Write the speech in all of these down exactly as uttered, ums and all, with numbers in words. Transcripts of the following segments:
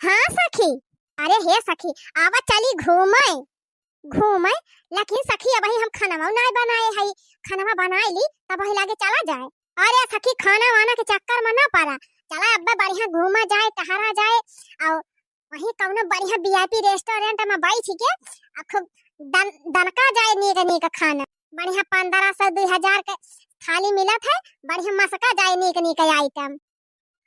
हाँ सखी, अरे हे सखी, आवा चली घूमे, घूमे, लेकिन सखी अबही हम खनवा नाय बनाए हई, खनवा बनाए ली तब वही लागे चला जाए। अरे सखी खाना वाना के चक्कर में ना पड़ा, चला अब्बे बढ़िया घूमा जाए, टहरा जाए, और वहीं कौनो बढ़िया V I P restaurant में बैठ के आ खूब दन, दनका जाए नीक नीक खाना, बढ़िया पन्द्रह सौ दुई हजार के थाली मिलत है, बढ़िया मसका जाए नीक नीक item।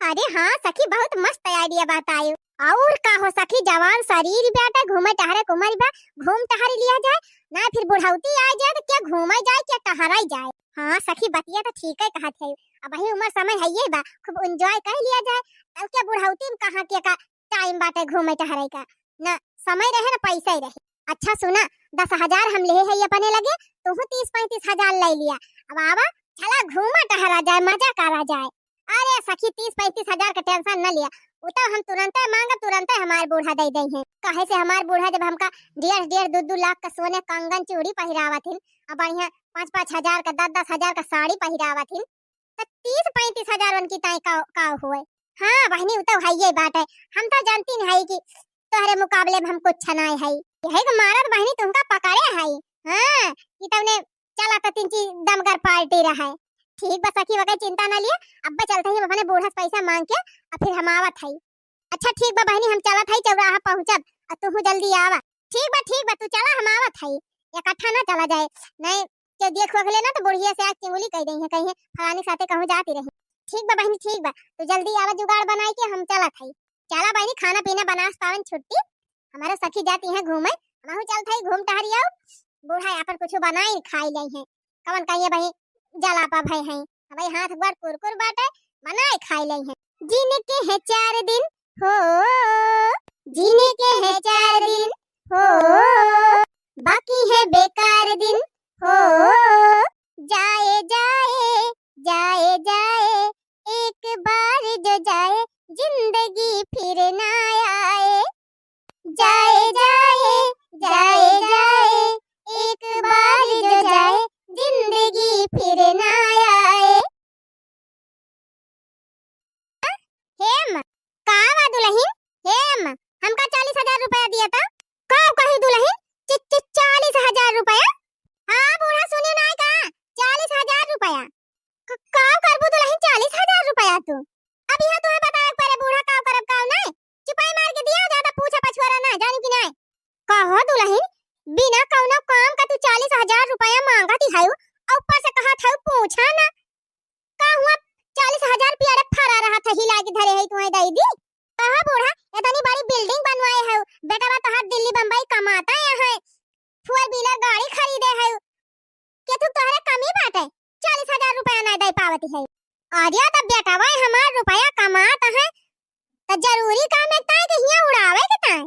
अरे हाँ सखी, बहुत मस्त idea बतायो। और का हो सखी, जवान शरीर बाटे, घूमे टहरे के उमर बा, घूम टहर लिया जाए, ना फिर बुढ़ौती आ जाए तो क्या घूमे जाए, क्या टहराई जाए। हाँ सखी, बतिया तो ठीक है कहत है, अबही उमर समय है ये बा, खूब enjoy कर लिया जाए, तब क्या बुढ़ौती में कहाँ के का time बाटे घूमे टहरे का, ना समय रहे ना पैसा ही रहे। अच्छा सुना, दस हजार हम लेहे है अपने लगे, तुहू तीस पैंतीस हजार ले लिया। अब आवा, चला घूमा टहरा जाए, मजा करा जाए। अरे सखी, तीस पैंतीस हजार का tension न लिया, उ तो हम तुरंते मांगब, तुरंते हमार बूढ़ा दे दे हैं। काहे से हमार बूढ़ा जब हमका डेढ़ डेढ़ दो दो लाख का सोने कंगन चूड़ी पहिरावत हिन, और बढ़िया पाँच पाँच हजार का, दस दस हजार का साड़ी पहिरावत हिन, तो तीस पैंतीस हजार उनकी ताई का, का हुए। हाँ बहिनी, उ तो हइये बात है, हम तो जानती नहीं है कि तोहरे मुकाबले में हम कुछ नाय है। यही के मारत बहिनी तुमका पकड़े है। हाँ, कि तउने चला तो तीन चीज दमगर party रहे। ठीक बा सखी, वगैरह चिंता ना लिए, अब्बे चलते ही हम अपने बूढ़ा से पैसा मांग के और फिर हम आवत है। अच्छा ठीक बा बहिनी, हम चलत है, चौराहा पहुँचब, और तू जल्दी आवा। ठीक बा, ठीक बा, तू चला, हम आवत है, इकट्ठा ना चला जाए, नहीं तो देख वख लेना तो बुढ़िया से आग चिंगुली कह दे है, कहीं फलानी साथे कहूँ जाती रही। ठीक बा बहिनी, ठीक बा, तू जल्दी आवा, जुगाड़ बनाए के हम चलत है। चला बहिनी, खाना पीना बनास पावन छुट्टी, हमारे सखी जाती हैं घूमे, हमहू चलत है घूम टहरी आओ। बूढ़ा अपन कुछ बनाई खाई ले हैं, कवन कहिए भाई जलापा भय हैं, भाई हाथ गोड़ कुरकुर बाटे, बनाए खाई ले हैं। जिनके है चार दिन हो, जिनके है चार दिन हो, बाकी है बेकार दिन हो। जाए जाए जाए जाए, एक बार जो जाए, जिंदगी फिर ना आए। जाए जाए जाए जाए, एक बार जो जाए, जिंदगी फिर ना आए। हेम, का बा दुलहिन? हेम, हमका चालीस हजार रुपया दिया था। का कही दुलहिन? चि-, चि-, चालीस हजार रुपया? हाँ बूढ़ा, सुने नाय का? चालीस हजार रुपया। क-, का करबू दुलहिन चालीस हजार रुपया तू? अब यह तुम्हें बतावे के पड़े बूढ़ा, का करब का नाय? चुपाई मार के दिया, ज्यादा पूछा पछुआरा ना, जानी कि नाय? कहो दुलहिन, बिना कौनो काम का तू चालीस हजार रुपया मांगत ही हऊ, और ऊपर से कहत हऊ पूछा ना। का हुआ, चालीस हजार रुपया रे फरा रहा था, हिला के धरे है तुम्हें दे दी। कहा बूढ़ा, इतनी बड़ी building बनवाए है, बेटवा तोहार दिल्ली बम्बई कमाता है, four wheeler गाड़ी खरीदे है, केथू तोहरे कमी बाटे, चालीस हजार रुपया ना दे पावती है। अरे तो बेटवा हमार रुपया कमात है, तो जरूरी काम है ताई के हियां उड़ावे के ताई,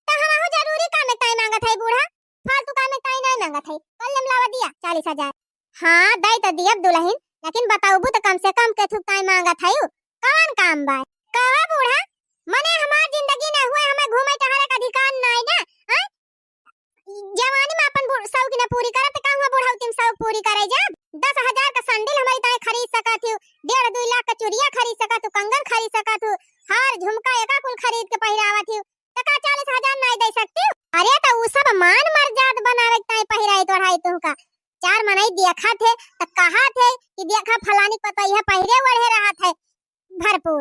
तो हम जरूरी काम है ताई मांगत है बूढ़ा, फालतू काम है ताई नहीं मांगत है। कल हम लावा दिया चालीस हजार। हाँ, दे तो दियब दुलहिन, लेकिन बताउबू तो कम से कम केथुक ताई मांगत हयू, कवन काम बा? कहा बूढ़ा, मने हमार जिंदगी ना हुए, हमें घूमे टहरे का अधिकार नाय ना, हैं? जवानी में अपन बूढ़-, शौक ना पूरी करब, तो का हुआ बुढ़ौती में शौक पूरी करे जाब? दस हजार का सैंडल हमारी ताई खरीद सकत हू, डेढ़ दुई लाख का चुरिया खरीद सकत हू, कंगन खरीद सकत हू, हार झुमका एका कुल खरीद के पहिरावत हू, तो का चालीस हजार नाय दे सकती? अरे तो उ सब मान मर्याद बनावे के ताई पहिराई ओढ़ाई तुहका। चार मनई देखत है तो कहत है कि देखा फलानी पतोहिया पहिरे ओढ़े रहत है भरपूर।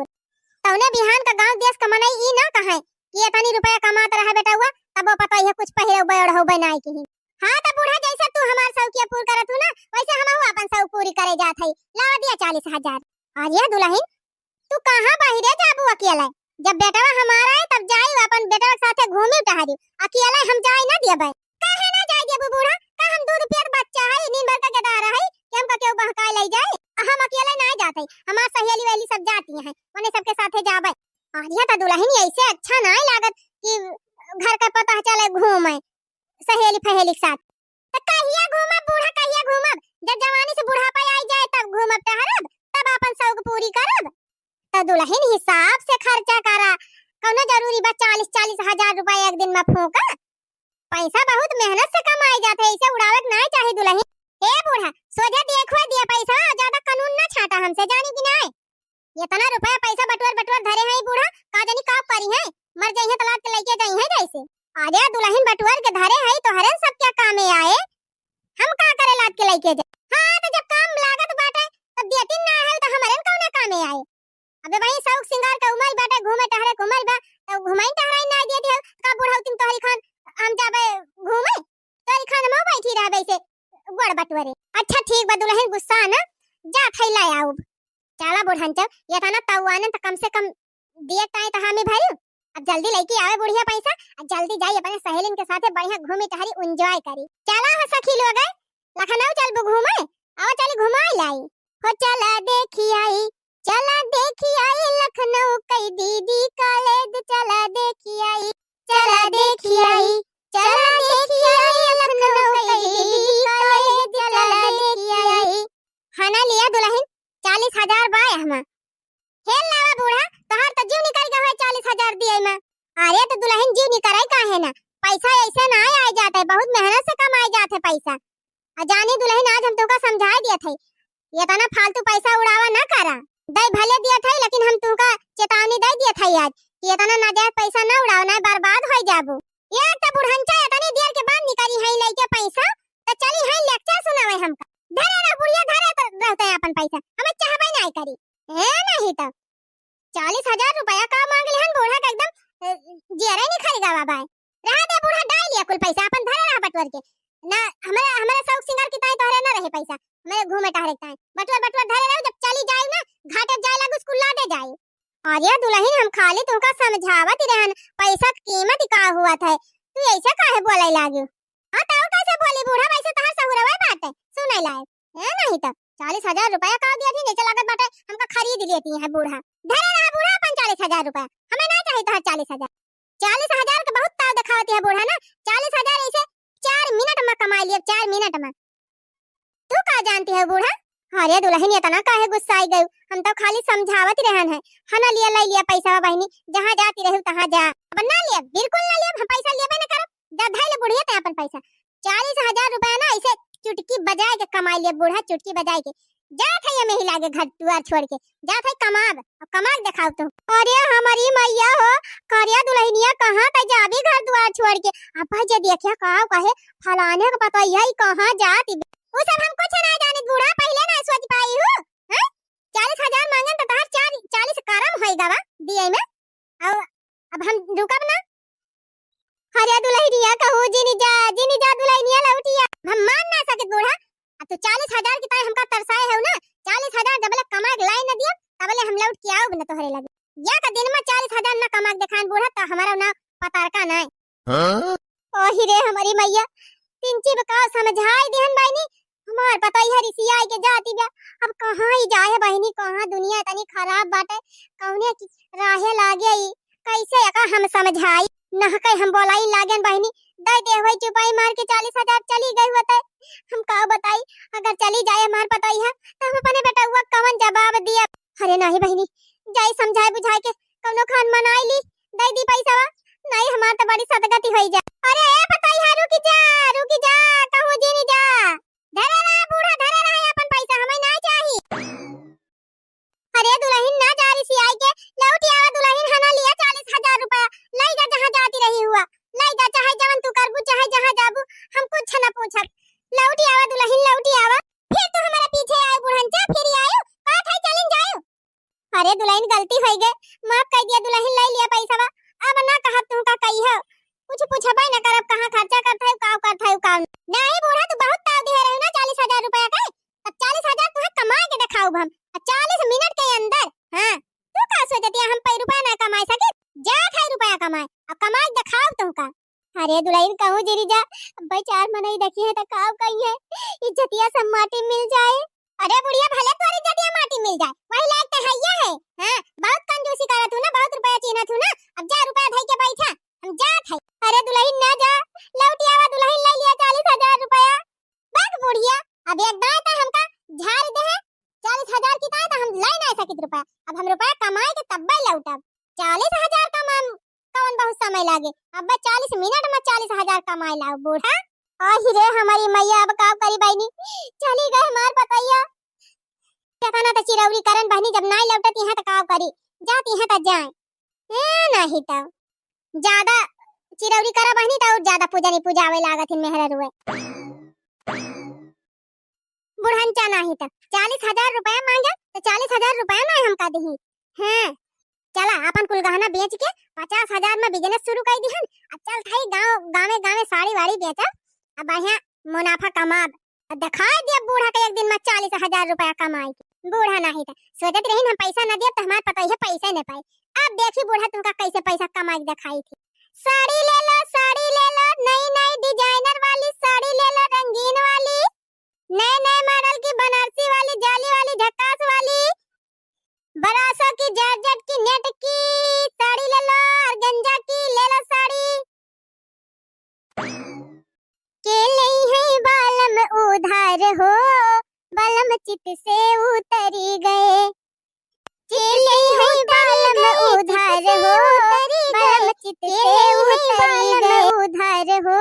तौने बिहान का गांव देश का मनई ई ना कहे कि इतनी रुपया कमात रहा बेटवा, तब वो पतोहिया कुछ पहिरे ओढ़े नाय की। हाँ तो बूढ़ा, जैसे तू हमार शौकिया पूर करत हू ना, वैसे हमहू अपन शौक पूरी करे जात है। लावा दिया चालीस हजार। अरे दुलहिन, तू कहाँ बाहिरे जाबू अकेले? जब बेटवा हमारा है तब जाई अपन बेटवा के साथे घूमी टहरी, अकेले हम जाए ना देबे। काहे ना जाए देबू बूढ़ा? का हम दूध पियत बच्चा है, नींद भर का गदारा है कि हमका केहू बहकाए ले जाए? हम अकेले ना जाते, हमार सहेली वेली सब जाती हैं, उन्हें सबके साथे जाबे। अरे तो दुलहिन, ऐसे अच्छा ना लागत कि घर का पता चले घूमे सहेली फहेली के साथ। तो कहिया घूमब बूढ़ा, कहिया घूमब? जब जवानी से बुढ़ापा आई जाए तब घूमब टहरब, तब अपन शौक पूरी करब। तो दुलहिन हिसाब से खर्चा करा, कौनो जरूरी बा चालीस चालीस हजार रुपया एक दिन में फूंका? पैसा बहुत मेहनत से कमाए जात है, इसे उड़ावे के नाय चाही दुलहिन। ए बूढ़ा, सोझे देखो दिया पैसा, ज्यादा कानून ना छाटा हमसे, जानी कि नाय? इतना रुपया पैसा बटोर बटोर धरे हैं बूढ़ा, का जानी का करी है। बटोर के धरे हई, तोहरे सब क्या कामे आए? हम का करे लाद के लइके जाए? हाँ, तो जब काम लागत बाटे, तब देती ना है, तो हमरे कौने कामे आए? अबे वही शौक सिंगार के उमर बाटे, घूमे टहरे के उमर बा, तो घुमाई टहराई ना देती हो, का बुढ़ौती में तोहरी खान हम जाबे घूमे? तोहरी खान हम बैठी रहबे ऐसे गोड़ बटोरे। अच्छा ठीक बा दुलहिन, गुस्सा ना, जा थैला आउब। चला बुढ़न चल, ये था ना तउआने तो कम से कम दिए ताई तो हामी भरी। अब जल्दी लइके आवे बुढ़िया पैसा, आ जल्दी जाई अपने सहेलिन के साथे बढ़िया घूमी टहरी, enjoy करी। चला हो सखी लोग, लखनऊ चलबू घूमे, आवा चली घुमाई लाई। हो चला देखी आई, चला देखी आई लखनऊ कई दीदी कॉलेज, चला देखी आई, चला देखी आई, चला देखी आई लखनऊ कई दीदी कॉलेज, चला देखी आई। हना लिया दुलहिन, चालीस हजार बाय हमा। हेल लावा बूढ़ा, तोहार तो जीव निकल गया है चालीस हजार दिए में। अरे तो दुलहिन जीव निकराई काहे ना, पैसा ऐसे ना आए, आए जात है, बहुत मेहनत से कमाए जात है पैसा। आ जानी दुलहिन, आज हम तुमका समझाए दिया थे, ये तना फालतू पैसा उड़ावा ना करा। दई भले दिया थे, लेकिन हम तुमका चेतावनी दे दिया थे आज कि ये तना नाजायज पैसा ना उड़ावा, ना बर्बाद हो जाबू। ये तो बुढ़ंचा इतनी देर के बाद निकली है लेके पैसा, तो चली है lecture सुनावे हमका। धरे रह बुढ़िया, धरे तो रहते हैं अपन पैसा, हमें चाहबे नहीं करी। ए नहीं तो चालीस हजार रुपया का मांग लेहन बूढ़ा का एकदम, अ, जियरे निखर गवा बाय। रहा दे बूढ़ा, डाल लिया कुल पैसा, अपन धरे रहा बटवर के। ना, हमारे, हमारे शौक सिंगार की ताई तोहरे ना रहे पैसा, हमारे घूमे टहरे के ताई। बटवर, बटवर धरे रहो, जब चली जाए ना, घाटे जाए लागू, स्कूल लादे जाए। अरे दुलहिन, हम खाली तुमका समझावत ही रहन, पैसा की कीमत का हुआ था, तू ऐसे काहे बोले लागी? हाँ, तो कैसे बोली बूढ़ा, वैसे तोहर सहुरवे बाटे, सुने लायक। ए, नहीं तो, चालीस हजार रुपया का दिया थी, जैसे लागत बाटे, हमका खरीद लेती है बूढ़ा। धरे रहा बूढ़ा अपन चालीस हजार रुपया, हमें ना चाहिए तोहर चालीस हजार। चालीस हजार के बहुत ताव दिखावती है बूढ़ा ना, चालीस हजार ऐसे चार मिनट में कमा लिए, चार मिनट में। तू का जानती है बूढ़ा? अरे दुलहिन, इतना काहे गुस्साई गयू? हम तो खाली समझावत रहन है। हना लिया, ले लिया पैसा बहिनी, जहाँ जाती रहू तहाँ जा। अब ना लिया, बिल्कुल ना लिया, हम पैसा लेबे न करब। जा धै ले बुढ़िया ते अपन पैसा। चालीस हजार रुपया ना ऐसे चुटकी बजाए के कमाई लिया बूढ़ा, चुटकी बजाए के। जात है ये मेही लागे घर दुआर छोड़ के, जात है कमाब, अब कमा के देखाओ तो। अरे हमारी मैया हो, करिया दुलहिनिया कहाँ तै जाबी घर दुआर छोड़ के? अब जे देखिया का कहे, फलाने के पता यही कहाँ जात बे। उ सब हम कुछ ना जानित बूढ़ा, पहिले ना सोच पाई हूँ। हैं? चालीस हजार मांगन तो तहार चार, चालीस करम होई गवा दिए में। और अब हम रुकब ना। अरे दुलहिनिया कहूँ जिनी जा, जिनी जा दुलहिनिया लौटिया। हम मान ना सकित बूढ़ा। अब तू चालीस हजार की ताई हमका तरसाए हो ना, चालीस हजार जबले कमा के लाई न दियो, तबले हम लौट के आओ ना तोहरे लगे। या का दिन में चालीस हजार ना कमा के देखान बूढ़ा, तो हमारा ना पतारका ना। हाँ? ओही रे हमारी मैया, पिंची बे का समझाई दिहन बहिनी, हमार पतोहिया रिसियाई के जाती बा। अब कहाँ ही जाए बहिनी, कहाँ दुनिया इतनी खराब बाटे, कौने की राहे लागे ई, कैसे एका हम समझाई, नहके हम बोलाई लागेन बहिनी, दे दे होई चुपाई मार के चालीस हजार चली गई होते। हम का बताई, अगर चली जाए हमार पतोहिया, तो हम अपने बेटउआ कवन जवाब दिया? अरे नहीं बहिनी, जाई समझाए बुझाए के कौनो खान मनाई ली, दे दी पैसा, नहीं हमार तो बड़ी सदगति होई जाए। अरे ए पतोहिया रुकी जा, रुकी जा, कहूँ जिनी जा, धरे रहा बूढ़ा, धरे रहा अपन पैसा, हमें ना चाही। अरे दुलहिन ना जा रिसियाई के, लौटी आवा दुलहिन, हना लिया चालीस हजार रुपया, लाई जा जहाँ जाती रही हुआ, लाई जा, चाहे जवन तू करबू, चाहे जहाँ जाबू, हम कुछ न पूछब। लौटी आवा दुलहिन, लौटी आवा। फिर तू हमारे पीछे आए बुढ़न, जा फिर आयो, का था चलिन जायो। अरे दुलहिन गलती होई गए, माफ कर दिया दुलहिन, लाई लिया पैसा बा, अब ना कहब तू का कही हो, कुछ पूछबे न करब, कहाँ खर्चा करत है, का करत है, का नहीं। बूढ़ा तू बहुत ताव दिहे रहे ना चालीस हजार रुपया के, अब चालीस हजार तुहे कमाए के देखाउब हम, अब चालीस मिनट के अंदर। हाँ, तू का सोचती है हम पै रुपया ना कमाए सके? जा खाई रुपया कमाए, अब कमाए के देखाउब तुमका। अरे दुलहिन कहूँ जिनी जा, अब भाई चार मनई देखी है तो का कही है, इज्जतिया सब माटी मिल जाए। अरे बुढ़िया भले तोरी इज्जतिया माटी मिल जाए, वही लायक तो है ये है। हाँ, बहुत कंजूसी करत हूँ ना, बहुत रुपया चीन्हत हूँ ना, अब जा रुपया धई के बैठा, हम जात है। अरे दुलहिन ना जा, लौटी आवा दुलहिन, ले लिया चालीस हजार रुपया। बक बुढ़िया, अब एक दाएं तो हमका झाड़ दे है, चालीस हजार की ताई तो हम लाई ना सकित रुपया, अब हम रुपया कमाए के तब्बे लौटब। चालीस हजार कमा कौन बहुत समय लागे, अब चालीस मिनट में चालीस हजार कमाए लाओ बूढ़ा। आही रे हमारी मैया, अब का करी बहिनी, चली गए हमार पतैया। केतना त चिरौरी करन बहिनी, जब नाई लौटत यहाँ त का करी, जात यहाँ त जाए। ए, नहीं त ज्यादा चिरौरी करा बहिनी, त और ज्यादा पूजनी पूजावे लागत हिन मेहररुए। बुढ़न चा नाही त चालीस हजार रुपया मांगे, त चालीस हजार रुपया नाही हमका दिही। हाँ, चला, आपन कुल गहना बेच के पचास हजार में business शुरू कर दिहन। अब चल थाई गाँव, गाँवे गाँवे साड़ी वाड़ी बेचब, अब बढ़िया मुनाफा कमाब। अब दिखाई दिया बूढ़ा के एक दिन में चालीस हजार रुपया कमाई के। बूढ़ा नाही त सोचत रही हम पैसा न दिया त हमार पतोहिया पैसा न पाई। अब देखी बूढ़ा तुमका कैसे पैसा कमाई के दिखाई थी। साड़ी ले लो, साड़ी ले लो, नई नई designer वाली साड़ी ले लो, रंगीन वाली, नए नए model की बनारसी वाली, जाली वाली, झक्कास वाली, ब्रासो की, जॉर्जेट की, नेट की साड़ी ले लो, ऑर्गेन्जा की ले लो साड़ी। के लई है बालम उधार हो, बालम चित से उतरी गए। के लई है बालम उधार हो, बालम चित से उतरी गए। उधार हो,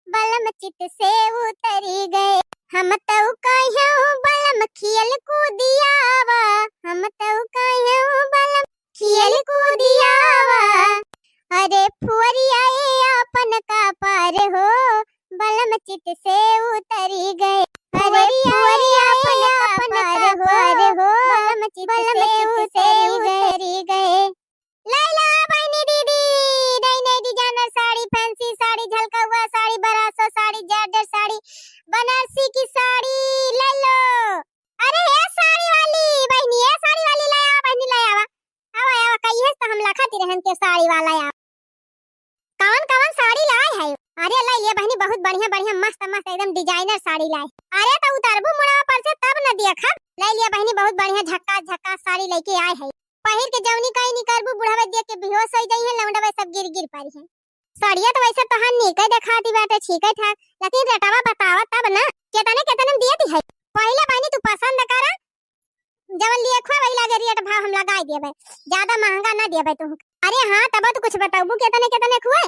बलम चित से उतरी गए। हम तउ कहेउ बलम खियल कूदियावा, हम तउ कहेउ बलम खियल कूदियावा। अरे फुअरिया ए आपन का पार हो, बलम चित से उतरी गए। अरे फुअरिया ए आपन का पार हो, बलम चित से उतरी गए। लैला बहिनी दीदी, नई नई designer साड़ी, fancy साड़ी, झलकौआ साड़ी, ब्रासो साड़ी, जॉर्जेट साड़ी, बनारसी की साड़ी लैलो। अरे हे साड़ी वाली बहिनी, हे साड़ी वाली, लैया बहिनी, लैया। आवा, आवा, कहिए त हम लखत रहन के साड़ी वाला आवा। कवन कवन साड़ी लाए है? अरे लैलिया बहिनी, बहुत बढ़िया बढ़िया, मस्त मस्त, एकदम designer साड़ी लाए। अरे त उतरबू मुड़वा पर से तब न देखब। लैलिया बहिनी, बहुत बढ़िया झक्कास झक्कास साड़ी लैके आए है। पहिर के जौनी काई निकरबू, बुढ़वा देख के बेहोश होइ जइहैं, लौंडवा सब गिर गिर पड़िहैं। साड़िया त वैसे तोहार नीके देखाती बाटे, ठीके ठाक, लेकिन रेटवा बतावा तब ना, केतने केतने में दियती है? पहिले बहिनी तू पसंद करा, जवन लिए खुआ वही लागे रेट भाव हम लगाई देबे, ज्यादा महंगा ना देबे तू। अरे हाँ, तब तू कुछ बताबू केतने केतने खुए?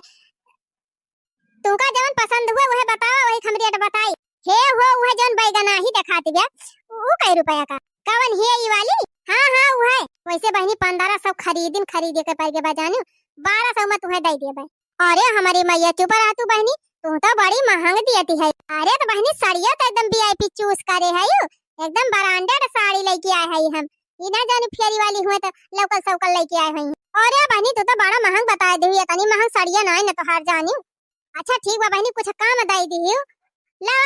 तुमका जवन पसंद हुए उहे बतावा, वही हम रेट बताई। हे हो, उहे जवन बैगना ही देखाती बे, उ कई रुपया का? कवन हे ई वाली? हाँ हाँ उहे। वैसे बहिनी पन्द्रह सौ खरीदिन, खरीदे के पड़ के बजानू, बारह सौ में तुहे दे देबे। अरे हमरी मैया, चुप रह तू बहिनी, तू तो बड़ी महंग दियती है। अरे त बहिनी, साड़िया त एकदम VIP choose करे है, एकदम branded साड़ी लैके आए है हम। ई ना जानी फेरी वाली हुए त local सौकल लैके आए है। अरे बहिनी, तू तो बड़ा महंग बताए दिहू, इतनी महंग साड़िया नाई न तोहार जानी। अच्छा ठीक बा बहिनी, कुछ कम दे दिहू। ला,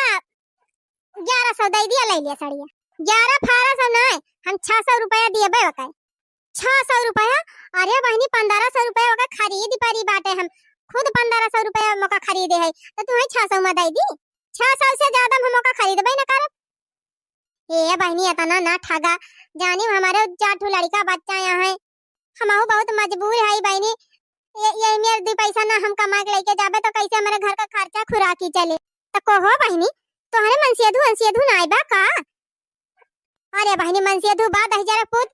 ग्यारह सौ दे दिया, लैलिया साड़िया। ग्यारह फारह सौ नाई, हम छह सौ रुपया दिए बे ओके। छह सौ रुपया? अरे बहिनी, पन्द्रह सौ रुपया ओकर खरीद परी बाटे, हम खुद पन्द्रह सौ रुपया मोका खरीदे है, त तुहे छह सौ में दे दी? छह सौ से ज्यादा हम मोका खरीदबे न करब। ए बहिनी, इतना ना ठगा, जानी हमरे चार ठो लड़का बच्चा यहाँ है, हमहू बहुत मजबूर है बहिनी। ये, ये मेरे दू पैसा ना हम कमा के लैके जाबे त कैसे हमरे घर का खर्चा खुराकी चले? त कहो बहिनी, तोहरे मनसेधू, मनसेधू नाई बा का? अरे बहिनी, मनसेधू बा दहिजरा पूत,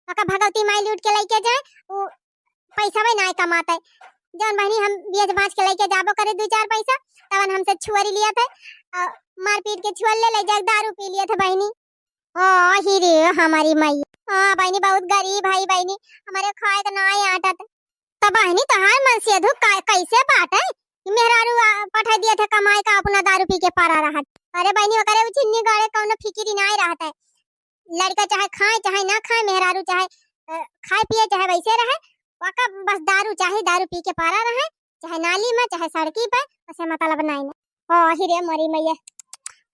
ओका भगवती माई लूट के लैके जाए, उ पैसा में नाय कमाते। जौन बहिनी हम बेच बाच के लैके जाबो करे दू चार पैसा, तवन हमसे छुअरी लिया थे, अ, मारपीट के छुअर ले, ले जाए दारू पी लिया थे बहिनी। ओ ही रे हमारी माई, हाँ बहिनी, बहुत गरीब है बहिनी, हमारे खाए के नाय आटत। त बहिनी, तोहार मनसेधू का-, कैसे बाटे? मेहरारू, आ, पठाई दिया थे कमाई का, अपना दारू पी के परा रहत। अरे बहिनी, ओकरे उ चिन्नी गाड़े कौनो फिकिरी नाय रहत है। लड़का चाहे खाए, चाहे ना खाए, मेहरारू चाहे, अ, खाए पिए, चाहे वैसे रहे, ओका बस दारू चाहे, दारू पी के परा रहे, चाहे नाली में, चाहे सड़की पे, उसे मतलब नाय ना। ओ ही रे मोरी मैया,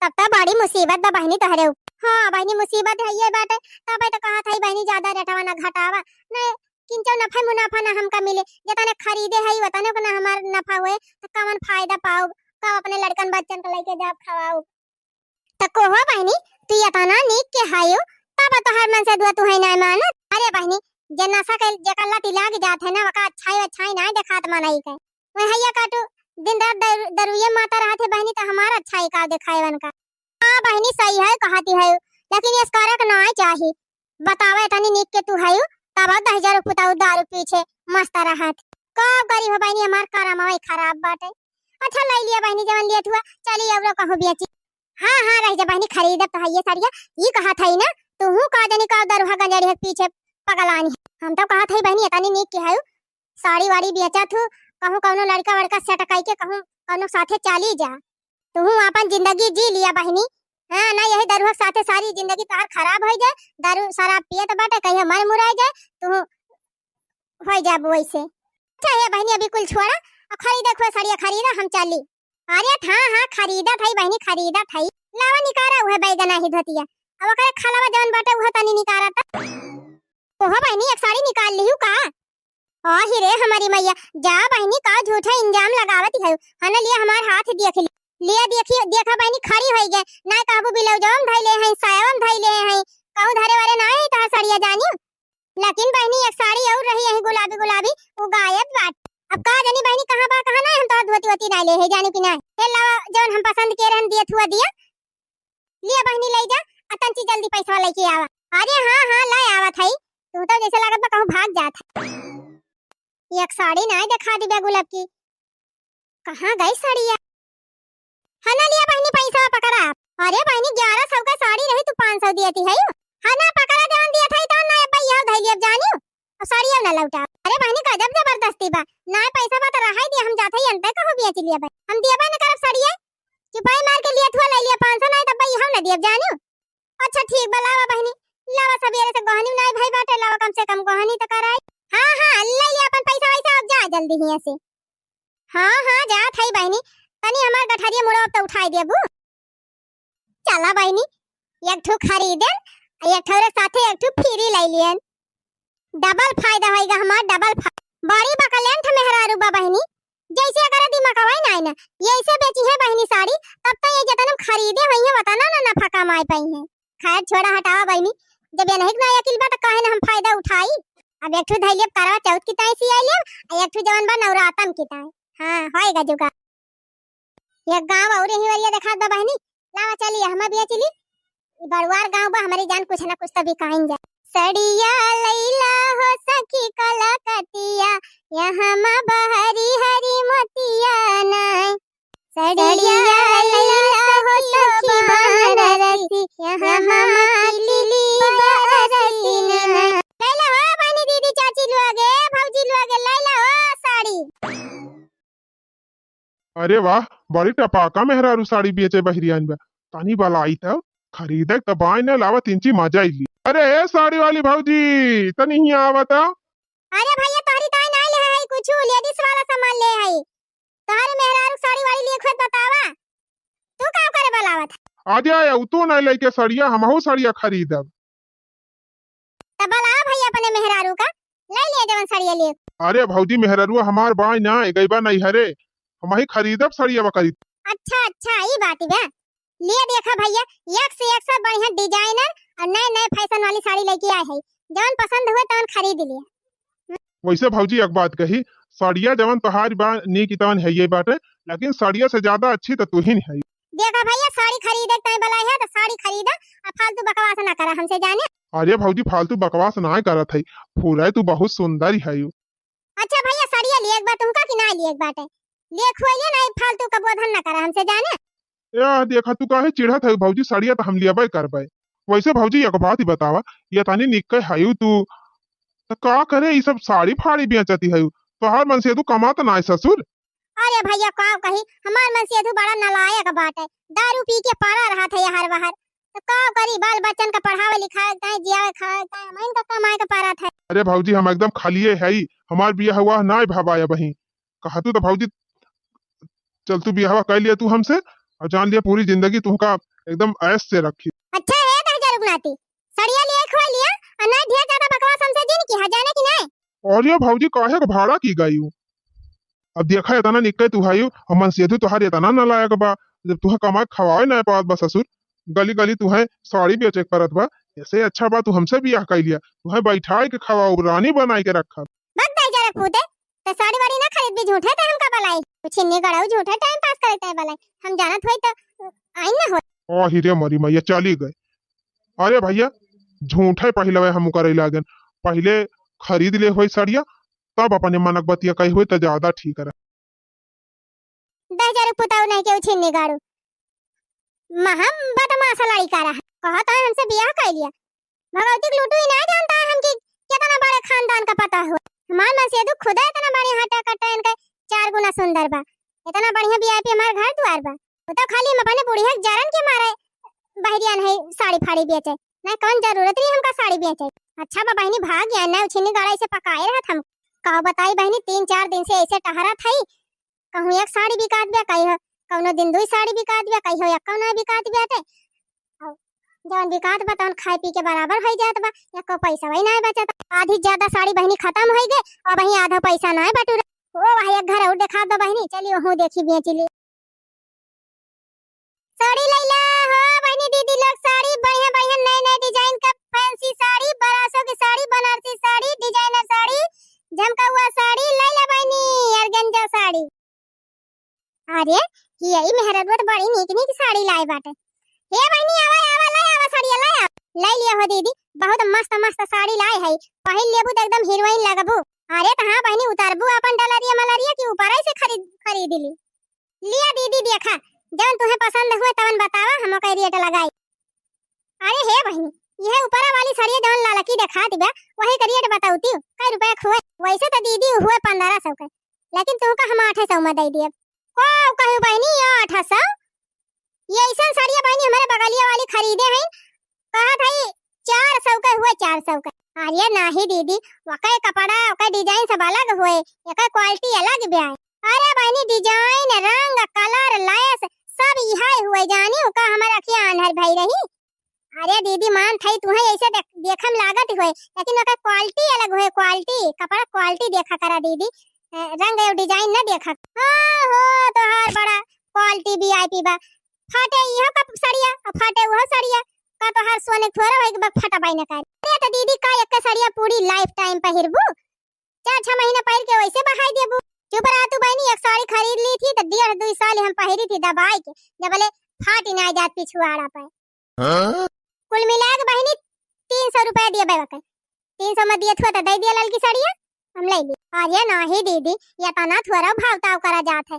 तब त बड़ी मुसीबत बा बहिनी तोहरे ऊपर। हाँ बहिनी, मुसीबत है ये बाटे, तबे त कहत है बहिनी, ज्यादा रेटवा ना घटावा, नहीं किंचो नफा मुनाफा ना हमका मिले, जितने खरीदे है उतने को ना हमार नफा होए, त कवन फायदा पाउब, कब अपने लड़कन बच्चन के लैके जाब खवाउब। त कोहो बहिनी, तू इतना नीक के हायो, तब तोहार मनसेधुआ तुहे नाय मानत। अरे बहिनी, जे नशा के जेकर लती लाग जात है ना, ओका अच्छाई अच्छाई नाय देखात मनई के। वही हैया काटू, दिन रात दर-, दरुए माता रहत है बहिनी, त हमार अच्छाई का देखाए वनका। हाँ बहिनी, सही है, कहती है, लेकिन ये करक नाय चाही। बतावे तनी नीक के तू हयू, तब दहिजरा पुताऊ दारू पीछे मस्त रहत। का करी हो बहिनी, हमार करमवा खराब बाटे। अच्छा, लई लिया बहिनी, जवन लिया थुआ, चली अउरो कहूँ बेची। हाँ, हाँ, रह जा बहिनी, खरीदब त हइये साड़िया। ई कहत हई ना, तुहू का जनी का दरुहा गंजड़ी है पीछे पगलानी है। हम तो कहत हई बहिनी, इतनी नीक के हयू, साड़ी वाड़ी बेचत हू, कहूँ कउनो लड़का वड़का सटकाई के कहूँ कउनो साथे चाली जा। तुहूँ आपन जिंदगी जी लिया बहिनी। हाँ, ना यही दरुआ के साथे सारी जिंदगी तोहार खराब होइ जाए। दारू शराब पियत बाटे, कहियो मर मुराइ जाए, तुहूँ होइ जाबू वैसे। अच्छा हे बहिनी, अभी कुल छोड़ा, अउ खरीदे खुए सड़िया खरीदा, हम चली। अरे हाँ, हाँ, खरीदत हई बहिनी, खरीदत हई। लावा निकारा उहे बैगना ही धोतिया, अब ओकरे खलवा जवन बाटे उहे तनी निकारा त। ओहो बहिनी, एक साड़ी निकाल लिहू का? आही रे हमरी मैया, जा बहिनी, का झूठा इल्जाम लगावत हऊ। हन लिया हमार हाथ देख ली। लिया देखी, देखा बहिनी, खड़ी होइ गए। नाय कहबू ब्लाउजवा में धइले हई, सायावा में धइले हई, कहूँ धरे वाले नाय है तोहार सड़िया जानी। लेकिन बहिनी, एक साड़ी और रही यही गुलाबी गुलाबी, वो गायब बाटे। अब का जानी बहिनी, कहाँ बा, कहाँ नाय, हम तोहार धोती वोती नाय ले है, जानी कि नाय। हे लावा, जवन हम पसंद के रहन दियत हुआ दिया, लिया बहिनी, लइ जा, आ तंची जल्दी पैसवा लइके आवा। अरे हाँ, हाँ, लइ आवत हई। तू तो जैसे लागत बा कहूँ भाग जात है। एक साड़ी नाय देखा दिबे गुलाब की। कहाँ गई साड़िया? हना लिया बहिनी, पैसवा पकड़ा। अरे बहिनी, ग्यारह सौ का साड़ी रही, तू पाँच सौ दियत हई। हना पकड़ा, जवन दियत हई तवन ना, अब्बा यह धइली अब जानियो। और साड़िया ना लौटा। अरे बहिनी, गजब जबरदस्ती बा। नाय पैसा बा त रहाई दिया, हम जात हई अंते कहूँ बेच लिया बा। हम दिया बा न करब साड़िया। चुपाई मार के लियत हुआ लइ लिया पाँच सौ, नाय तब भाई हम ना दियब जानियो। अच्छा ठीक बा, लावा बहिनी, लावा, सबेरे से गहनी नाय भई बाटे, लावा कम से कम गहनी त कराई। हाँ, हाँ, लइ लिया अपन पैसा वैसा, अब जा जल्दी हियाँ से। हाँ, हाँ, जात हई बहिनी, तनी हमार गठरिया मुड़वा त उठाई देबू। चला बहिनी, एक ठो खरीदेन, एक ठो रे साथे एक ठो फ्री लइ लियन। डबल फायदा होइगा हमार, डबल फायदा। बड़ी बकलेंठ मेहरारू बा बहिनी, जैसे अगर दिमागवा ही नाय ना, यैसे बेची है बहिनी साड़ी, तब तो ये जतन हम खरीदे होइहैं, वतना ना नफा कमाए पइहैं। खैर छोड़ा, हटावा बहिनी, जब ये नहीं ना अकिल बा, त काहे ना हम फायदा उठाई। अब एक ठो धइले अब करवा चौथ की ताई सियाई लेब, आ एक ठो जवन बा नवरातन की ताई। हाँ, होएगा जुगाड़। एक गाँव और यही वरिया देखात बा बहिनी, लावा चली, हम भी चली। ई बड़ुआर गाँव बा, हमरी जान कुछ ना कुछ त बिकाइन जा। सड़िया लैला हो सखी कलकतिया, यहाँ मा बहरी हरी मोतिया नाय। सड़िया लैला हो सखी बनारसी, यहाँ मा टिकली बरसी नाय। लैला हो बहिनी, दीदी, चाची लोगे, भौजी लोगे, लैला हो साड़ी। अरे वाह, बड़ी टपाका मेहरारू साड़ी बेचे बहिरियान बा। तनी बलाई त, खरीदे त बाय न लावा, तिनची मजा अइली। अरे ए साड़ी वाली भौजी, तनी हियाँ आवा त। अरे भैया, तोहरी ताई नाय ले है कुछ, लेडीज वाला सामान ले है। तोहरे मेहरारू साड़ी वाड़ी लिए खुद बतावा, तू का करे बलावत है? अरे आया, उ तो नाय लेके सड़िया, हमहू सड़िया खरीदब। त बलावा भैया अपने मेहरारू का, लइ लिया जवन सड़िया लिए। अरे भौजी, मेहरारू हमार बाय ना, ए गइबा नैहरे, हमही खरीदब सड़िया बकरी। अच्छा, अच्छा, ई बात बा। लिए देखा भैया, एक से एक सब बढ़िया डिजाइनर और नए नए फैशन वाली साड़ी लेके आए है, जवन पसंद हुए तवन खरीद लिया। वैसे भौजी एक बात कही, सड़िया जवन तोहार बा नीक तवन है ये बाटे, लेकिन सड़िया से ज्यादा अच्छी तो तू ही है। देखा भैया, साड़ी खरीदे के तय बलाई है तो साड़ी खरीदा, आ फालतू बकवास ना करा हमसे जाने। अरे भौजी, फालतू बकवास ना करत है, फूले तू बहुत सुंदर है। अच्छा भैया, सड़िया लिए एक बार तुमका कि ना लिए एक बाटे, लिए खुआइए ना, फालतू का बोधन ना करा हमसे जाने। या देखा, तू काहे चिढ़त है भौजी, सड़िया तो हम लियबे करबे। वैसे भौजी, एक बात ही बतावा, ये तनी निक्के हयू तू, तो का करे ई सब साड़ी फाड़ी बेचती हयू? तोहार मनसेधू कमात ना है ससुर। अरे भैया, का कही, हमार मनसेधू बड़ा नालायक बाटे, दारू पी के पड़ा रहत है हर बहर। तो का करी, बाल बच्चन का पढ़ावे लिखावे के ताई, जियावे खावे के ताई, हमइन का कमाए के पड़त है। अरे भौजी, हम एकदम खालिए हई, हमार बियाह हुआ ना भवा अबहीं। कहतू तो भौजी, चल तू बियाहवा कर लिया तू हमसे, और जान लिया पूरी जिंदगी तुमका एकदम ऐश से रखी। अच्छा है दहजा रुकनाती, सड़िया लिए खुआ लिया, और नहीं ढेर ज्यादा बकवास हमसे जिन की, हाँ जाने की नहीं। और ये भौजी काहे को भाड़ा की गई हूँ? अब देखा इतना निक्के तू हयू, और मनसेधू तोहार इतना नालायक बा, जब तुहे कमाए खवाए ना पावत बा ससुर, गली गली तुहे साड़ी बेचे के परत बा, ऐसे अच्छा बा तू हमसे बियाह कर लिया, तुहे बैठाए के खवाओ, रानी बनाए के रखब। बक दाई जरा कूदे, तो साड़ी वाड़ी ना खरीद भी झूठे ते हमका बलाई, कुछ इन्नी गड़ाऊ झूठे टाइम पास करे ते बलाई, हम जानत होई तो आई ना होई। आही रे मरी मैया, चली गए। अरे भैया, झूठे पहलवे हम करे लागन, पहले खरीद ले होई सड़िया, तब अपने मनक बतिया कही होई तो ज्यादा ठीक रहे। दह हजार पुताऊ नहीं के उछिन्नी गाड़ू। महम बदमाश लड़का रहा। कहत है हमसे बियाह कर लिया। भगवती के लूटू ही ना जानता है हम कि कितना बड़े खानदान का पता हो। हमार मनसेधू खुदा इतना बड़े हटा कटा इनके चार गुना सुंदर बा। इतना बढ़िया VIP हमार घर दुआर बा। वो तो खाली हम अपने बुढ़िया के जरन के मारे बहरिया नहीं साड़ी फाड़ी बेचे। नहीं, कौन जरूरत रही हमका साड़ी बेचे। अच्छा बा बहिनी, भाग गया, नहीं उछिनी गड़ाई से पकाए रहत हम। का बताई बहिनी, तीन चार दिन से ऐसे टहरत हई, कहूँ एक साड़ी बिकात बा, कहियो कौनो दिन दुई साड़ी बिकात बा, कहियो एक कौनो बिकात बाटे। और जौन बिकात बा तौन खाए पी के बराबर होई जात बा, एको पैसा वही नाय बचत। आधी ज्यादा साड़ी बहिनी खत्म होई गए और वही आधा पैसा नाय बटुरे। ओ वही एक घर और देखा दो बहिनी, चली वहू देखी बेची ली। साड़ी लैला हो बहिनी दीदी लोग, साड़ी बढ़िया बढ़िया नए नए design का fancy साड़ी, ब्रासो की साड़ी, बनारसी साड़ी, designer साड़ी, झमकौआ साड़ी लैला बहिनी, organza साड़ी। अरे, यही मेहररुआ तो बड़ी नीक नीक साड़ी लाए बाटे। हे बहिनी, आवा, आवा, लै आवा साड़िया, लै आवा। लै लिया हो दीदी, बहुत मस्त मस्त साड़ी लाए है, पहिर लेबू तो एकदम हीरोइन लगबू। अरे तो हाँ बहिनी, उतारबू अपन डलरिया मलरिया कि ऊपर से खरीद, खरीद ली? लिया दीदी देखा, जौन तुहे पसंद हुए तवन बतावा, हम ओकर rate लगाई। अरे हे बहिनी, यह ऊपरा वाली साड़िया जौन ललकी देखात बा, वही का rate बताउती, कै रुपया के हुए? वैसे तो दीदी हुए पन्द्रह सौ के, लेकिन तुहका हम आठ सौ में दे दिए। का कहू बहिनी, आठ सौ? ये ऐसन साड़िया बहिनी हमारे बगलिया वाली खरीदे हैं, कहत है चार सौ के हुए, चार सौ के। अरे नाही दीदी, ओके कपड़ा, ओके design सब अलग हुए, एकर quality अलग बा। अरे बहिनी, design, रंग, colour, lace सब इहे हुए जानी, ओका हमार अखिया आन्हर भई रही। अरे दीदी, मान थई तुहे ऐसे देख, देखम लागत होए, लेकिन ओकर quality अलग होए, quality, कपड़ा quality देखा करा दीदी, अ, रंग और design न देखा। हाँ हो, तोहार बड़ा quality VIP बा। फाटे इहो का सड़िया, आ फाटे उहो सड़िया, का तोहार सोने थोड़ा होए के बा फटबाई न करे। अरे तो दीदी, का एक सड़िया पूरी life time पहिरबू? चार छह महीना पहिर के वैसे बहाई देबू। चुप रहा तू बहिनी, एक साड़ी खरीद ली थी तो डेढ़ दुई साल हम पहिरी थी दबाई के, जब बोले फाटी ना जात पिछुआड़ा पे। हाँ? कुल मिला के बहिनी तीन सौ रुपया दिया बे वके। तीन सौ में दिए थुआ तो दे दिया ललकी साड़िया, हम ले ली। अरे नाही दीदी, ये तना थोड़ा भाव ताव करा जात है,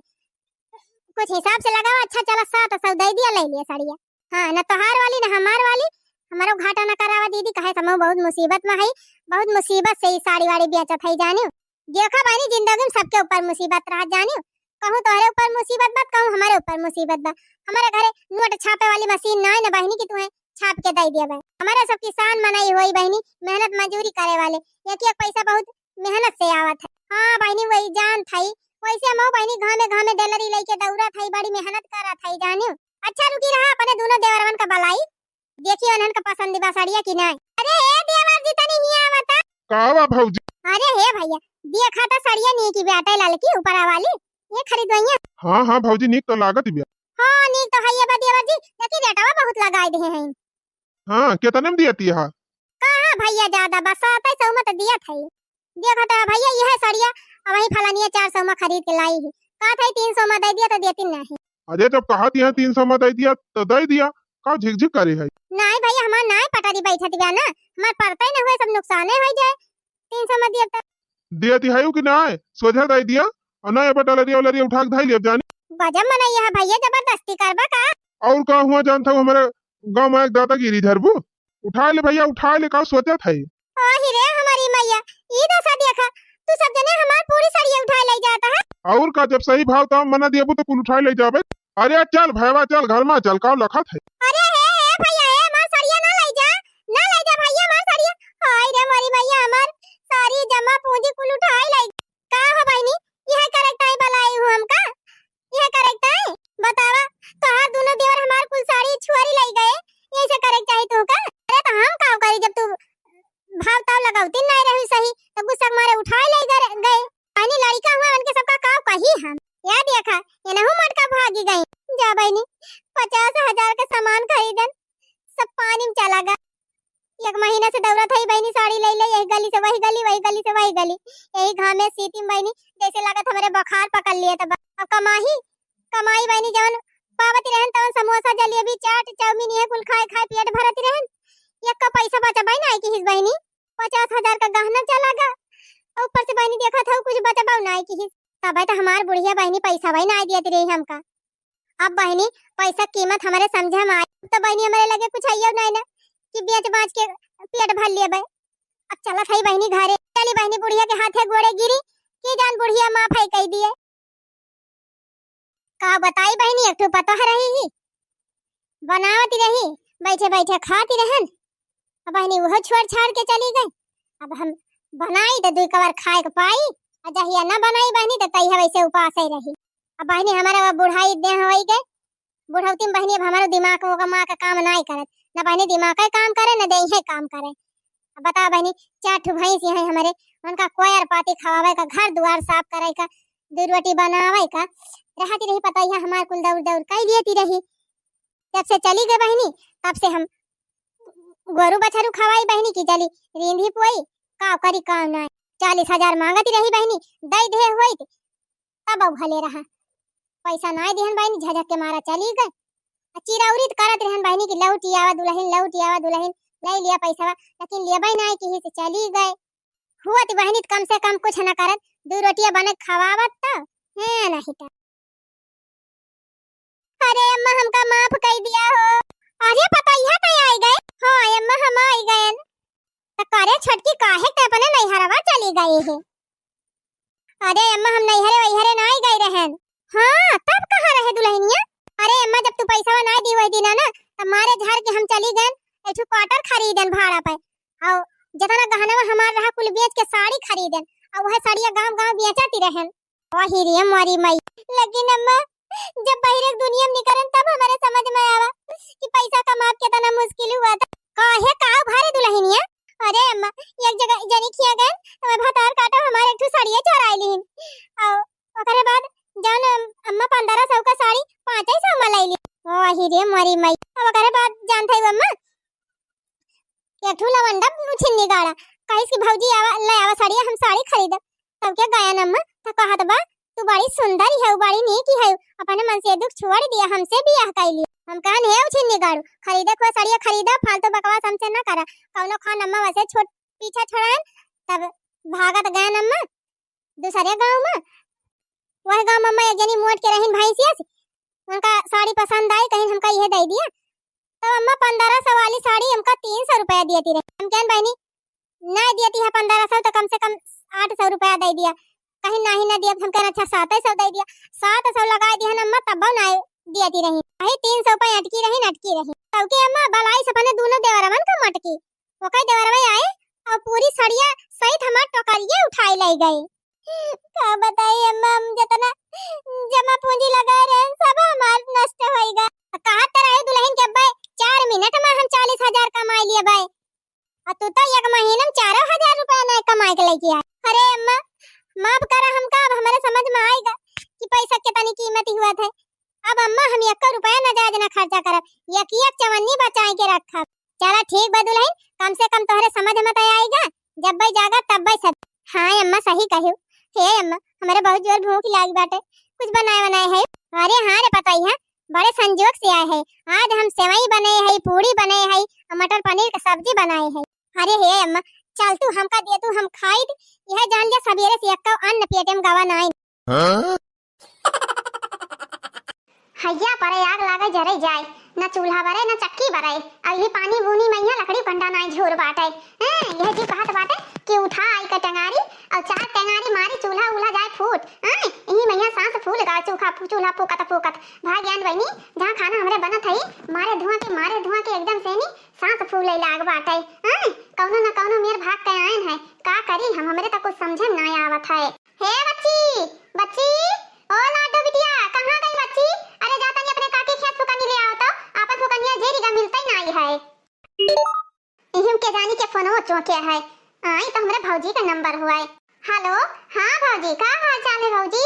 कुछ हिसाब से लगावा। अच्छा चला, सात सौ दे दिया, ले लिया साड़िया। हाँ, न तोहार वाली न हमार वाली, हमारो घाटा न करावा दीदी, कहे समूह बहुत मुसीबत में है, बहुत मुसीबत से ई साड़ी वाड़ी बेचत है जानियो। देखा बहिनी, जिंदगी में सबके ऊपर मुसीबत रहत जानियो, कहूँ तोहरे ऊपर मुसीबत बा, कहूँ हमारे ऊपर मुसीबत बा। हमारे घरे नोट छापे वाली मशीन ना है ना बहिनी कि तुहे छाप के दे दिया बा। हमारे सब किसान मनई होई बहिनी, मेहनत मजूरी करे वाले, एक एक पैसा बहुत मेहनत से आवत है। हाँ बहिनी, वही जान थई, वैसे हम बहिनी घामे घामे डलरी लेके दौड़त हई, बड़ी मेहनत करत हई जानियो। अच्छा रुकी रहा, अपने दोनों देवरवन का बलाई, देखी उन्हन का पसंद बा साड़िया कि नाय। अरे हे देवर जी, तनी हिया आवता। का बा भौजी? अरे हे भैया, देखा तो साड़िया नीक बाटे ललकी ऊपरा वाली, ये खरीदवैया। हाँ हाँ भौजी, नीक तो लागत बिया। हाँ नीक तो है ये बा देवर जी, लेकिन रेटवा बहुत लगाई दे हैं। हाँ, कितने में दियती है? कहाँ भैया, ज्यादा बा, सात सौ में तो दिया था। देखा तो भैया, यह साड़िया अब वही फलानिया चार सौ में खरीद के लाई है, कहा था तीन सौ में दे दिया तो देती नहीं। अरे जब कहा दिया तीन सौ में दे दिया तो दे दिया, का झिकझिक करे है? नहीं भैया, हमार नाय पटरी बैठत बा ना, हमार पड़ते न हुए, सब नुकसाने हो जाए। तीन सौ में दिया तो दिया दिहायु कि नाय, सोझा दे दिया, और ना ये बटलरिया उलरिया उठा के धाई लिया जानी। गजब मनैया है भैया, जबरदस्ती करबा का? और का हुआ जानता हूँ, हमारे गाँव में एक दादागिरी धरबू, उठा ले भैया, उठा ले, का सोचत है? ओही रे हमारी मैया, ई दशा देखा, तू सब जने हमार पूरी साड़िया उठाए ले जाता है। और का, जब सही भाव ताव मना देबू तो कुल उठाए ले जाबे। अरे चल भैया चल, घर में चल, का लखत है? अरे हे, हे भैया, हे हमार साड़िया ना ले जा, ना ले जा भैया हमार साड़िया। हाय रे हमारी मैया, हमार सारी जमा पूंजी कुल उठाए ले। का हो बहिनी, यह करेक्ट है, बलाई हूँ हमका? यह करेक्ट है? बतावा, तोहार दोनों देवर हमार कुल साड़ी छुआरी ले गए, यही से करेक्ट चाही तू का? अरे तो हम का करी, जब तू भाव ताव लगावती नहीं रही सही, तो गुस्सा के मारे उठाए ले गए, गए। बहिनी लड़का हुआ, उनके सबका का कही हम? या देखा, ये नहु मटका भागी गई। जा बहिनी, पचास हजार का सामान खरीदन, सब पानी में चला गया। एक महीना से दौड़त हई बहिनी, साड़ी ले ले, यही गली से वही गली, वही गली से वही गली, यही घामे सीती में बहिनी, जैसे लागत हमरे बुखार पकड़ लिए। तब अब कमाही, कमाई बहिनी, जवन पावत रहन तवन समोसा, जलेबी, चाट, चाउमीन, ये कुल खाए खाए पेट भरत रहन। एक का पैसा बचा बहिनी, आई की हिस बहिनी, पचास हजार का गहना चला गा, और ऊपर से बहिनी देखत हऊ कुछ बचबा ना आई की हिस। तबे तो हमार बुढ़िया बहिनी पैसा वही ना दियत रही हमका। अब बहिनी, पैसा कीमत हमरे समझे में आए, तो बहिनी हमरे लगे कुछ आइयो नहीं ना कि बेच बाच के पेट भर लेबे। अब चलत हई बहिनी घरे, चली बहिनी बुढ़िया के हाथे गोड़े गिरी कि जान बुढ़िया माफ है कह दिए। का बताई बहिनी, एक ठो पतोह रही ही, बनावत रही, बैठे बैठे खाती रहन। अब बहिनी उहो छोड़ छाड़ के चली गई। अब हम बनाई त दुई कवर खाए के पाई, आ जहिया न बनाई बहिनी त तहिया वैसे उपास ही रही। अब बहिनी हमारा वो बुढ़ाई देह होई गए, बुढ़ौती में बहिनी अब हमारो दिमाग वो का माँ का काम नाई करत, न बहिनी दिमाग का काम करे न देह काम करे। अब बताओ बहिनी, चार ठो भैंस यहाँ हमारे, उनका कोयर पाती खवावे का, घर दुआर साफ करे का, दू रोटी बनावे का, रहती रही पतोहिया हमार कुल दौड़ दौड़ कई लेती रही। जब से चली गई बहिनी, तब से हम गोरू बछरू खवाई बहिनी की चली रींधी पोई, का करी काम ना। चालीस हजार मांगती रही बहिनी, दई दे होई तब भले रहा, पैसा ना दिहन बहिनी, झझक के मारा चली गए। आ चिरौरी त करत रहन बहिनी कि लौटी आवा दुलहिन, लौटी आवा दुलहिन, ले लिया पैसा, लेकिन लेबे ना किही से चली गए। हुआ त बहिनी त कम से कम कुछ न करत, दू रोटिया बने खवावत त है नहीं त। अरे अम्मा, हमका माफ कई दिया हो। अरे पतोहिया त आई गए। हाँ अम्मा, हम आई गए। त करे छोटकी, काहे ते अपने नैहरवा चली गई है? अरे अम्मा, हम नैहरे वैहरे नाई गई रहन। हाँ, तब कहाँ रहे दुलहिनिया? अरे अम्मा, जब तू पैसा ना दी वही दिना ना, तब मारे झार के हम चली गए, एक ठो quarter खरीदन भाड़ा पे। और जितना गहनवा हमार रहा कुल बेच के साड़ी खरीदन, और वह साड़िया गांव गांव बेचती रहन। वही रे मोरी माई। लेकिन अम्मा, जब बहिरे दुनिया में निकलन तब हमारे समझ में आवा कि पैसा कमाब कितना मुश्किल हुआ था। काहे का भारे दुलहिनिया? अरे अम्मा, एक जगह जनी खिया गए, तो मैं भतार काटो हमारे एक ठो साड़िया चोराई लीन। और ओकरे बाद जान अम-, अम्मा पन्द्रह सौ का साड़ी पाँच सौ में ले ली। ओ अही रे मोरी माई। अब ओकरे बाद जानत है अम्मा, एक ठो लवंडा उछिन्नी गाड़ा, कहिस कि भौजी आवा, ले आवा साड़िया, हम साड़ी खरीदब। तब क्या गया अम्मा, तो कहत बा, तू बड़ी सुंदर ही है, बड़ी नीक ही है, अपने मन से दुख छोड़ दिया, हमसे बियाह कर लिया। हम कहन हे उछिन्नी गाड़ू, खरीदे खोए साड़िया खरीदा, फालतू बकवास हमसे न करा। कौनो खान अम्मा वैसे छोट पीछा छोड़ाएन, तब भागत गयन अम्मा दूसरे गाँव में। वह गाँव में अम्मा एक जनी मोट के रहीन भैंसिया से, उनका साड़ी पसंद आई, कहिन हमका यह दे दिया। तब अम्मा पन्द्रह सौ वाली साड़ी हमका तीन सौ रुपया दियती रही। हम कहन बहिनी, ना दियती है पन्द्रह सौ तो कम से कम आठ सौ रुपया दे दिया। कहिन नाही ना दिया, हम कहन अच्छा सात सौ दे दिया। सात सौ लगाए दिहन अम्मा, तब ना दियती रही। वही तीन सौ पे अटकी रही, अटकी रही। तब के अम्मा बलाई से अपने दोनों देवरवन का मटकी, ओकर देवरवे आए और पूरी सड़िया सहित हमार टोकरिये उठाई ले गई। का बताई अम्मा, हम जितना जमा पूंजी लगाए रहे, सब हमार नष्ट होई गा। कहत त रहे दुलहिन के अब्बे चार मिनट में हम चालीस हजार कमाई लिए बे, और तू तो एक महीना में चारों हजार रुपया नहीं कमाई के लेके आए। अरे अम्मा, माफ करा हमका, अब हमारे समझ में आएगा कि पैसा कितनी कीमत हुआ था। अब अम्मा हम एक रुपया नाजायज ना खर्चा करब, एक एक चवन्नी बचाए के रखब। चला ठीक बा दुलहिन, कम से कम तोहरे समझ में तो आएगा, जब बे जागा तब बे सब। हाँ अम्मा सही कहो। हे अम्मा, हमारे बहुत जोर भूख लाग बाटे, कुछ बनाए बनाए है? अरे हाँ रे पतोहिया, बड़े संजोग से आए है। आज हम सेवई बने है, पूड़ी बने है और मटर पनीर का सब्जी बनाए है। अरे हे अम्मा, चल तू हमका दे, तू हम खाई, यह जान लिया सवेरे से एक अन्न पेटे में गवा नाई। हाँ? हैया परे आग लागे जरे जाए, न चूल्हा बरे न चक्की बरे। अब यही पानी बूनी में यहाँ लकड़ी कंडा नाई झोर बाटे। हैं, यह जी कहत बाटे कि उठा आई के टंगारी और चार टंगारी मारी चूल्हा उल्हा जाए फूट। हैं, यही में यहाँ सांस फूल गा चूल्हा फू-, चूल्हा फूकत फूकत। भाग्यान बहिनी, जहाँ खाना हमरे बनत है, मारे धुआं के, मारे धुआं के एकदम से नी सांस फूले लाग बाटे। हैं, कौनो न कौनो मेर भाग के आयन है, का करी हम, हमरे तो कुछ समझे में नाई आवत है। हे बच्ची, बच्ची, ओ लाडो बिटिया, कहाँ गई बच्ची? अरे जा तनी अपने काकी खेत फुकनी ले आओ तो, आपन फुकनिया जेरी का मिलते ही नाई है। इहिम के जानी के फोनो चौंके है। आई तो हमरे भौजी का नंबर हुआ है। हेलो, हाँ भौजी, का हाल चाल है भौजी?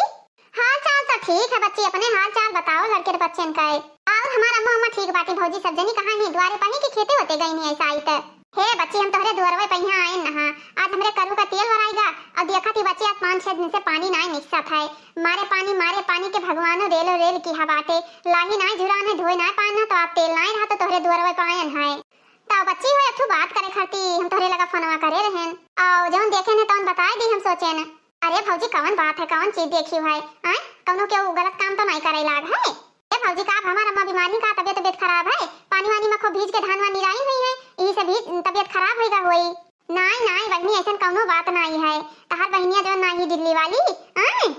हाल चाल तो ठीक है बच्ची, अपने हाल चाल बताओ लड़के बच्चन का है। और हमार अम्मा अम्मा ठीक बाटी भौजी, सब जनी कहाँ है? द्वारे पानी के खेते होते गई नहीं ऐसा आई तो। हे बच्ची, हम तोहरे दुआरवे पे यहाँ आए नहा। आज हमरे करू का तेल भराएगा और देखा थी बच्ची, आज पाँच छह दिन से पानी नाय निकसत है। मारे पानी, मारे पानी के भगवानो रेलो रेल की हवाते। लाही नाय झुरान है, धोए नाय पान है, तो आप तेल नाय रहा तो तोहरे दुआरवे पे आयन है। तो बच्ची हो, एक ठो बात करे खाती हम तोहरे लगा फोनवा करे रहन। और जौन देखे न तौन बताए दी हम सोचे न। अरे भौजी, कौन बात है, कौन चीज देखी है? आय, कौनो केहू गलत काम तो नाय करे लाग है? ए भौजी, का अब हमार अम्मा बीमारी का तबियत, तबियत खराब है? पानी वानी में खूब भीज के धान वान निराई हुई है, यही से भी तबियत खराब होइगा होई। नाय, नाय बहिनी, ऐसन कौनो बात नाय है। तहार बहिनिया जौन नाही दिल्ली वाली, आय?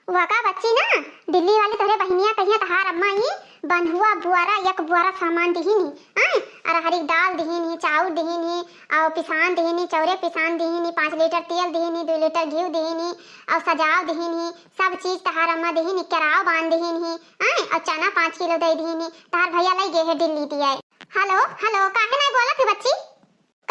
वका बच्ची ना दिल्ली वाली तोहरे बहिनिया कहिया तहार अम्मा ई बन्हुआ बुआरा, एक बुआरा सामान दिहिन ही, आय, अरहरी क दाल दिहिन ही, चाउर दिहिन ही, अउ पिसान दिहिन ही, चौरे पिसान दिहिन ही, पाँच लीटर तेल दिहिन ही, दुइ लीटर घिउ दिहिन ही, अउ सजाव दिहिन ही, सब चीज तहार अम्मा दिहिन ही, केराव बांध दिहिन ही, आय, अउ चना पाँच किलो दइ दिहिन ही, तहार भइया लइ गे है दिल्ली दिए। हेलो, हेलो, काहे नाहीं बोलत ही बच्ची?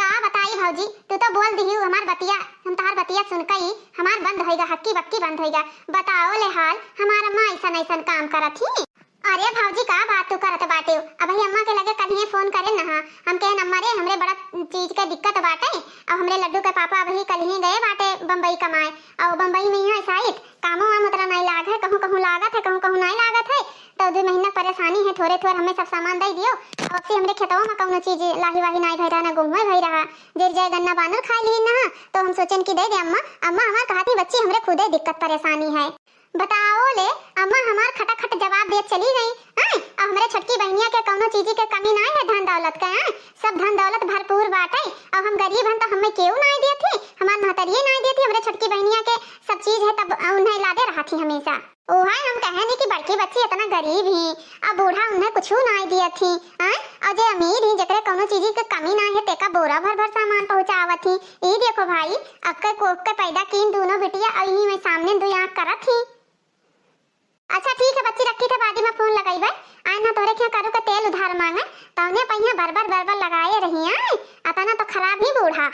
का बताई भौजी, तू तो बोल दिहिउ हमार बतिया, हम तहार बतिया सुनकई हमार बंद होइगा, हक्की बक्की बंद होइगा। बताओ ले हाल, हमार अम्मा अइसन अइसन काम करत ही। अरे भौजी, का बात तू करत बाटेउ? अबही अम्मा के लगे कल्हिये फोन करेन न हा, हम कहेन अम्मा रे, हमरे बड़ा चीज के दिक्कत बाटे, अब हमरे लड्डू के पापा अबही कल्हिये गए बाटे बम्बई कमाए, अउ बम्बई में इहाँ साइत कामो वाम उतना नाहीं लाग है, कहूँ कहूँ लागत है, कहूँ कहूँ नाहीं लागत है, तो दुइ महीना क परेसानी है, थोरे थोर हमें सब सामान दइ दियो। अब से हमरे खेतवा में कउनो चीज लाही वाही नाहीं भइ रहा, ना गेहुआ भइ रहा, जर जय गन्ना बानर खाइ लिहिन ना, तो हम सोचेन कि दइ दे अम्मा। अम्मा हमार कहत ही बच्ची हमरे खुदे दिक्कत परेसानी है। बताओ ले, अम्मा हमार खटाखट जवाब देत चली गई। आय, अब हमरे छोटकी बहिनिया के कउनो चीज के कमी नाहीं है धन दौलत के, आय, सब धन दौलत भरपूर बाटे। अब हम गरीब हन तो हमें केहू नाहीं दियत ही, हमार महतरिये नाहीं दियत ही, हमरे छोटकी बहिनिया के सब चीज है तब उन्हें लादे रहत ही हमेसा। ओहे हम कहेनी कि बड़की बच्ची इतना गरीब ही, अब बूढ़ा उन्हें कुछू नाहीं दियत ही, आय? अउ जे अमीर ही, जेकरे कउनो चीज के कमी नाहीं है, तेका बोरा भर भर सामान पहुँचावत ही। ई देखो भाई, अक्के कोख के पैदा कीन दूनो बिटिया, अउ इही में सामने दुइ आँख करत ही। अच्छा ठीक है बच्ची, रखी थे, बादी में फोन लगइबे। आय ना तोहरे खियाँ करू के तेल उधार माँगे, तौने पहिया बरबर बरबर लगाए रही, आय? अतना तो खराब ही बूढ़ा।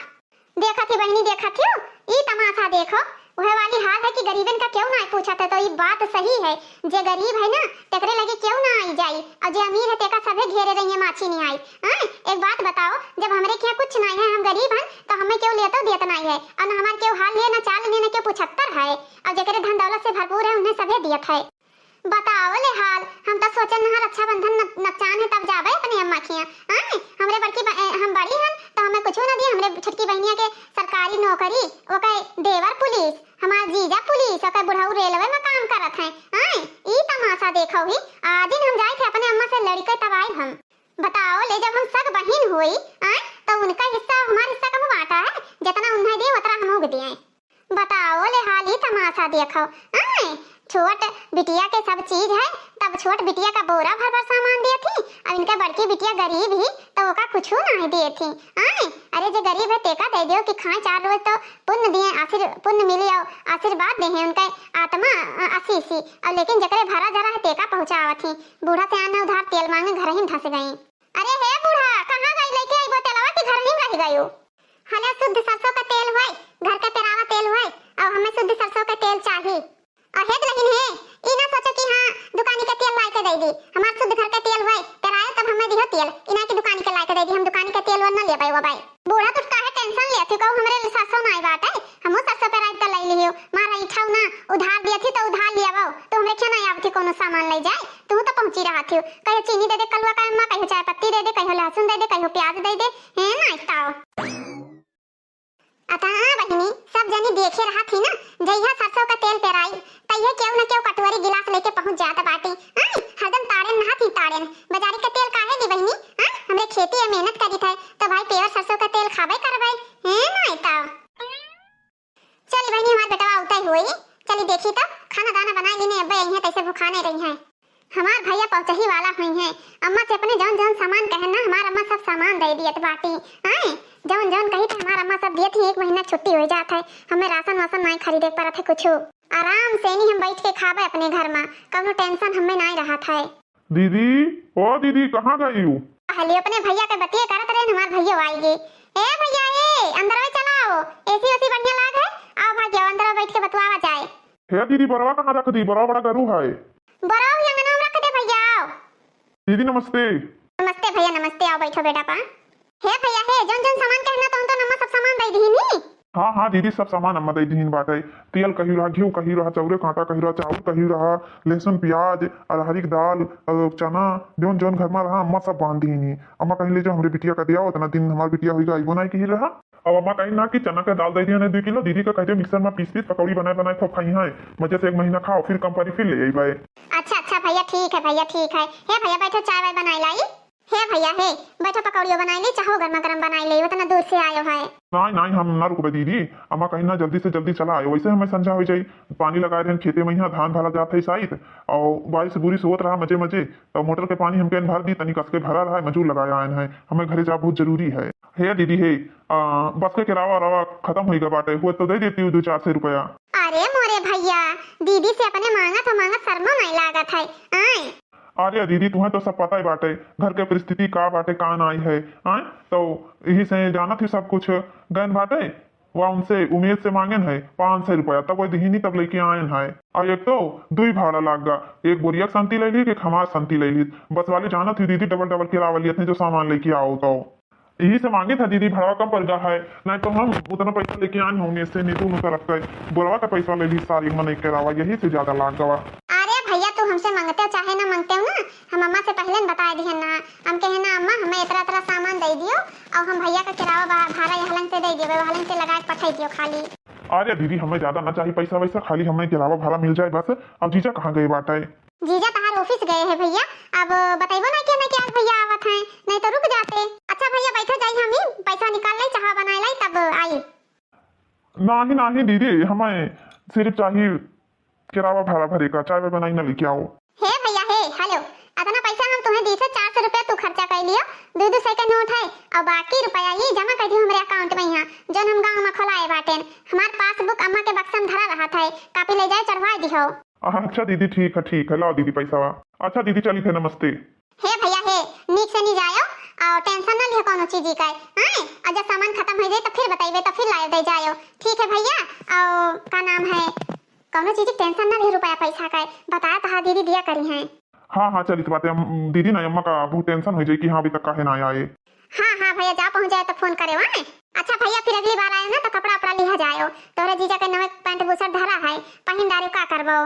देखत ही बहिनी, देखत ही, ई तमासा देखो, उहे वाली हाल है कि गरीबन का केहू नाहीं पूछत है, तो ई बात सही है, जे गरीब है ना, तेकरे लगे केहू ना आई जाई, अउ जे अमीर है, तेका सभे घेरे रहिए माछी निहाई। हाँ, एक बात बताओ, जब हमरे खियाँ कुछ नाहीं है, हम गरीब हन, तो हमें केहू लेतो देत नाहीं है, अउ ना हमार केहू हाल लिए, ना चाल लिए, ना केहू पूछत्तर है, अउ जेकरे धन दौलत से भरपूर है, उन्हें सभे दियत है। बताओ ले हाल, हम तो सोचन नहा रक्षाबंधन न-, नकचान है तब जाबे अपने अम्मा खियाँ। आय, हमरे बड़की ब-, ए, हम बड़ी हन तो हमें कुछो न दिए, हमरे छोटकी बहिनिया के सरकारी नौकरी, ओके देवर पुलिस, हमार जीजा पुलिस, ओके बुढ़ऊ रेलवे में काम करत हैं। आय, ई तमाशा देखो ही, आदिन हम जाए थे अपने अम्मा से लड़के तब आइब हम। बताओ ले जब हम सग बहिन होई, आय, तो उनका हिस्सा हमार हिस्सा कम बाँटा है, जितना उन्हें दिए उतना हम उग दिए। बताओ ले हाल ई तमाशा देखो। आय, छोट बिटिया के सब चीज है, तब छोट बिटिया का बोरा भर भर सामान दिए थी। अब इनका बड़की बिटिया गरीब ही, तो ओका कुछू नाहीं दिए थी। आय, अरे जे गरीब है तेका दे दियो कि खाए चार रोज तो पुण्य दिए, आशीर-, पुण्य मिली और आशीर्वाद दे हैं उनका आत्मा, अ, आशीष ही। और लेकिन जकरे भरा जरा है तेका पहुँचावत ही। बूढ़ा से आना उधार तेल माँगे घर ही धस गई। अरे हे बूढ़ा, कहाँ गई लेके आई बोतलवा कि घर ही रह गयो? हले शुद्ध सरसों का तेल होए, घर के पेरावा तेल होए, और हमें शुद्ध सरसों का तेल चाही। अहे दुलहिन हे, ई ना सोचो कि हाँ, दुकानी के तेल लाए के दे दी। हमार शुद्ध घर के तेल होए, पेराए तब हमें दिहो तेल। ई ना कि दुकानी के लाए के दे दी, हम दुकानी के तेल वो ना लेबै वो भाई। बूढ़ा तू काहे tension लेत ही, कहू हमरे सरसों नाई बाटे, हमहू सरसों पेराई त ले लियो। मारा इठाऊ ना, उधार दियत ही तो उधार लियावो, तो हमरे क्या ना आवत ही कोनो सामान ले जाए, तू तो पहुँची रहत ही। कहियो चीनी दे दे कलुआ का अम्मा, कहियो चाय पत्ती दे दे, कहियो लहसुन दे दे, कहियो प्याज दे दे, हैं ना इताओ। अतः हाँ बहिनी, सब जनी देखे रहत ही ना, जइहा सरसों का तेल पेराई, तइहे केहू न केहू कटोरी गिलास लेके पहुँच जात बाटे। आय, हरदम ताड़ेन नहात ही ताड़ेन। बाजारी का तेल काहे दी बहिनी? हाँ, हमरे खेती है, मेहनत करी थे, तो भाई pure सरसों का तेल खाबे करबे। हैं ना इताओ। चली बहिनी, हमार बेटवा उतई होई, चली देखी तो, खाना दाना बनाई लीने, अब्बे अइहें, तैसे भुखाने रही हैं। हमार भैया पहुँचही वाला हुई हैं, अम्मा से अपने जौन जौन सामान कहे ना, हमार अम्मा सब सामान दे दियत बाटी। आए, जौन जौन कही थे हमार अम्मा सब दियत ही, एक महीना छुट्टी हो जात है, हमें राशन वासन नाई खरीदे के पड़त है कुछू। आराम से नी हम बैठ के खाबे अपने घर में, कौनो tension हमें नाई रहत है। दीदी, ओ दीदी, कहाँ गई हो? पहले अपने भैया के बतिये करत रहे, हमार भैया आई गए। ए भैया, ए, अंदर में चला आओ, AC ओसी बढ़िया लाग है, आओ भाग्य, अंदर में बैठ के बतुआवा जाए। हे दीदी, बरवा कहाँ रख दी? बरवा बड़ा गरू है। बरवा भी अंगना में रख दे भैया, आओ। दीदी नमस्ते। नमस्ते भैया, नमस्ते, आओ बैठो बेटा पा। हे भैया, हे, जौन जौन सामान कहना तो उन तो अम्मा सब सामान दे दीनी। हाँ, हाँ दीदी, सब सामान अम्मा दे दीन बाटे। तेल कही रहा, घिउ कही रहा, चौरे कांटा कही रहा, चाउर कही रहा, लहसुन, प्याज, अरहरी के दाल, अ, चना, जौन जौन घर में रहा, अम्मा सब बांध दीनी। अम्मा कहीं ले जाओ, हमरे बिटिया का दिया, उतना दिन हमार बिटिया होइगा, आइबो नाई कही रहा। अब अम्मा कहीं ना कि चना के दाल दे दिया ना दुई किलो, दीदी का कह दे mixer में पीस पीस पकौड़ी बनाए बनाए खूब खाई है, मजे से एक महीना खाओ, फिर कम परी फिर ले आई बाय। अच्छा, अच्छा भैया, ठीक है भैया, ठीक है। हे भैया, बैठो, चाय वाय बनाई लाई। हे भइया हे, बैठो, पकौड़ियो बनाइ ले, चाहो गरमा गरम बनाइ ले, उतना दूर से आयो है। नाहीं, नाहीं, हम ना रुकबे दीदी, अम्मा कहिन ना जल्दी से जल्दी चला आयो, वैसे हमें संझा होइ जाई, पानी लगाए रहन खेते में, यहाँ धान भरा जात है साइत, और बारिश बुरिश होत रहा मजे मजे, तो मोटर के पानी हमके भर दी, तनी कस के भरा रहा है, मजूर लगाए आयन है, हमें घरे जा बहुत जरूरी है। हे दीदी हे, आ, बस के किरावा उरावा खतम होइ गा बाटे, हुए तो दे देती हूँ दो चार सौ रुपया। अरे मोरे भइया, दीदी से अपने मांगत हो, मांगत शर्मो नाहीं लागत है। आय। अरे दीदी, तुहें तो सब पता ही बाटे, घर के परिस्थिति का बाटे, का नाई है, आय? तो यही से जानत ही सब कुछ। गयन बाटे, वह उनसे उमेद से मांगेन है पाँच सौ रुपया, तब वह दिहिनी तब लेके आयन है। और एक तो दुई भाड़ा लाग गा, एक बोरिया के संती ले ली, एक हमार संती ले ली। बस वाले जानत ही दीदी, डबल डबल किरावा लियत हैं जो सामान लेके आओ तो। यही से मांगे था दीदी, भाड़ा कम पड़ गा है, नहीं तो हम उतना पैसा लेके आन होंगे से नीतू नु तरफ का बोरवा का पैसा ले ली सारी मनई के अलावा, यही से ज्यादा लाग गवा। अरे भइया, तू हमसे मांगते हो चाहे ना मांगते हो ना, हम अम्मा से पहले न बताए दिहन ना। हम कहे ना, "अम्मा, हमें इतना इतना सामान दे दियो और हम भइया का किरावा भा-, भाड़ा यहलन से दे दियो, वहलन से लगा के पठाई दियो खाली।" अरे दीदी, हमें ज्यादा ना चाही पैसा वैसा, खाली हमें किरावा भाड़ा मिल जाए बस। अब जीजा कहाँ गए बाटे? जीजा तहार ऑफिस गए हैं भइया, अब बतइबो ना कि हमें कि आज भइया आवत हैं, नहीं तो रुक जाते। अच्छा भइया बैठो, जाई हम ही पैसा निकाल लाई, चाहा बनाए लाई, तब आई। नाही नाही दीदी, हमें सिर्फ चाहिए किरावा भाड़ा भरे का, चाय वाय बनाई ना लेके आओ। हे भइया हे, हेलो, अतना पैसा हम तुम्हें दी थे, चार सौ रुपया तू खर्चा कर लियो, दो दो सौ का नोट है, और बाकी रुपया ये जमा कर दियो हमरे अकाउंट में, यहाँ जौन हम गाँव में खोलाए बाटेन। हमार पासबुक अम्मा के बक्सा में धरा रहा था, कापी ले जाए चढ़वाए दिहो। अच्छा दीदी, ठीक है, ठीक है, लाओ दीदी पैसा। अच्छा दीदी, चली थे, नमस्ते। हे भइया हे, नीक से नी जायो, और टेंशन ना लिहो कौनो चीज का, हाँ? और जब सामान खत्म हो जाए तो फिर बताइबे, तो फिर लाए दे जायो, ठीक है भइया? और का नाम है, कौनो चीज की टेंशन ना लिहो, रुपया पैसा का बताया तहा दीदी दिया करी हैं। हाँ हाँ, चलित बाटे, हम दीदी ना अम्मा का बहुत टेंशन हो जाए कि हाँ अभी तक काहे ना आए। हाँ हाँ भइया, जा पहुँच जाए तो फोन करे वहाँ। अच्छा भइया, फिर अगली बार आयो ना तो कपड़ा उपड़ा लिहा जायो, तोहरे जीजा के नवे पैंट बुशर्ट धरा है, पहिन डारे का करबो।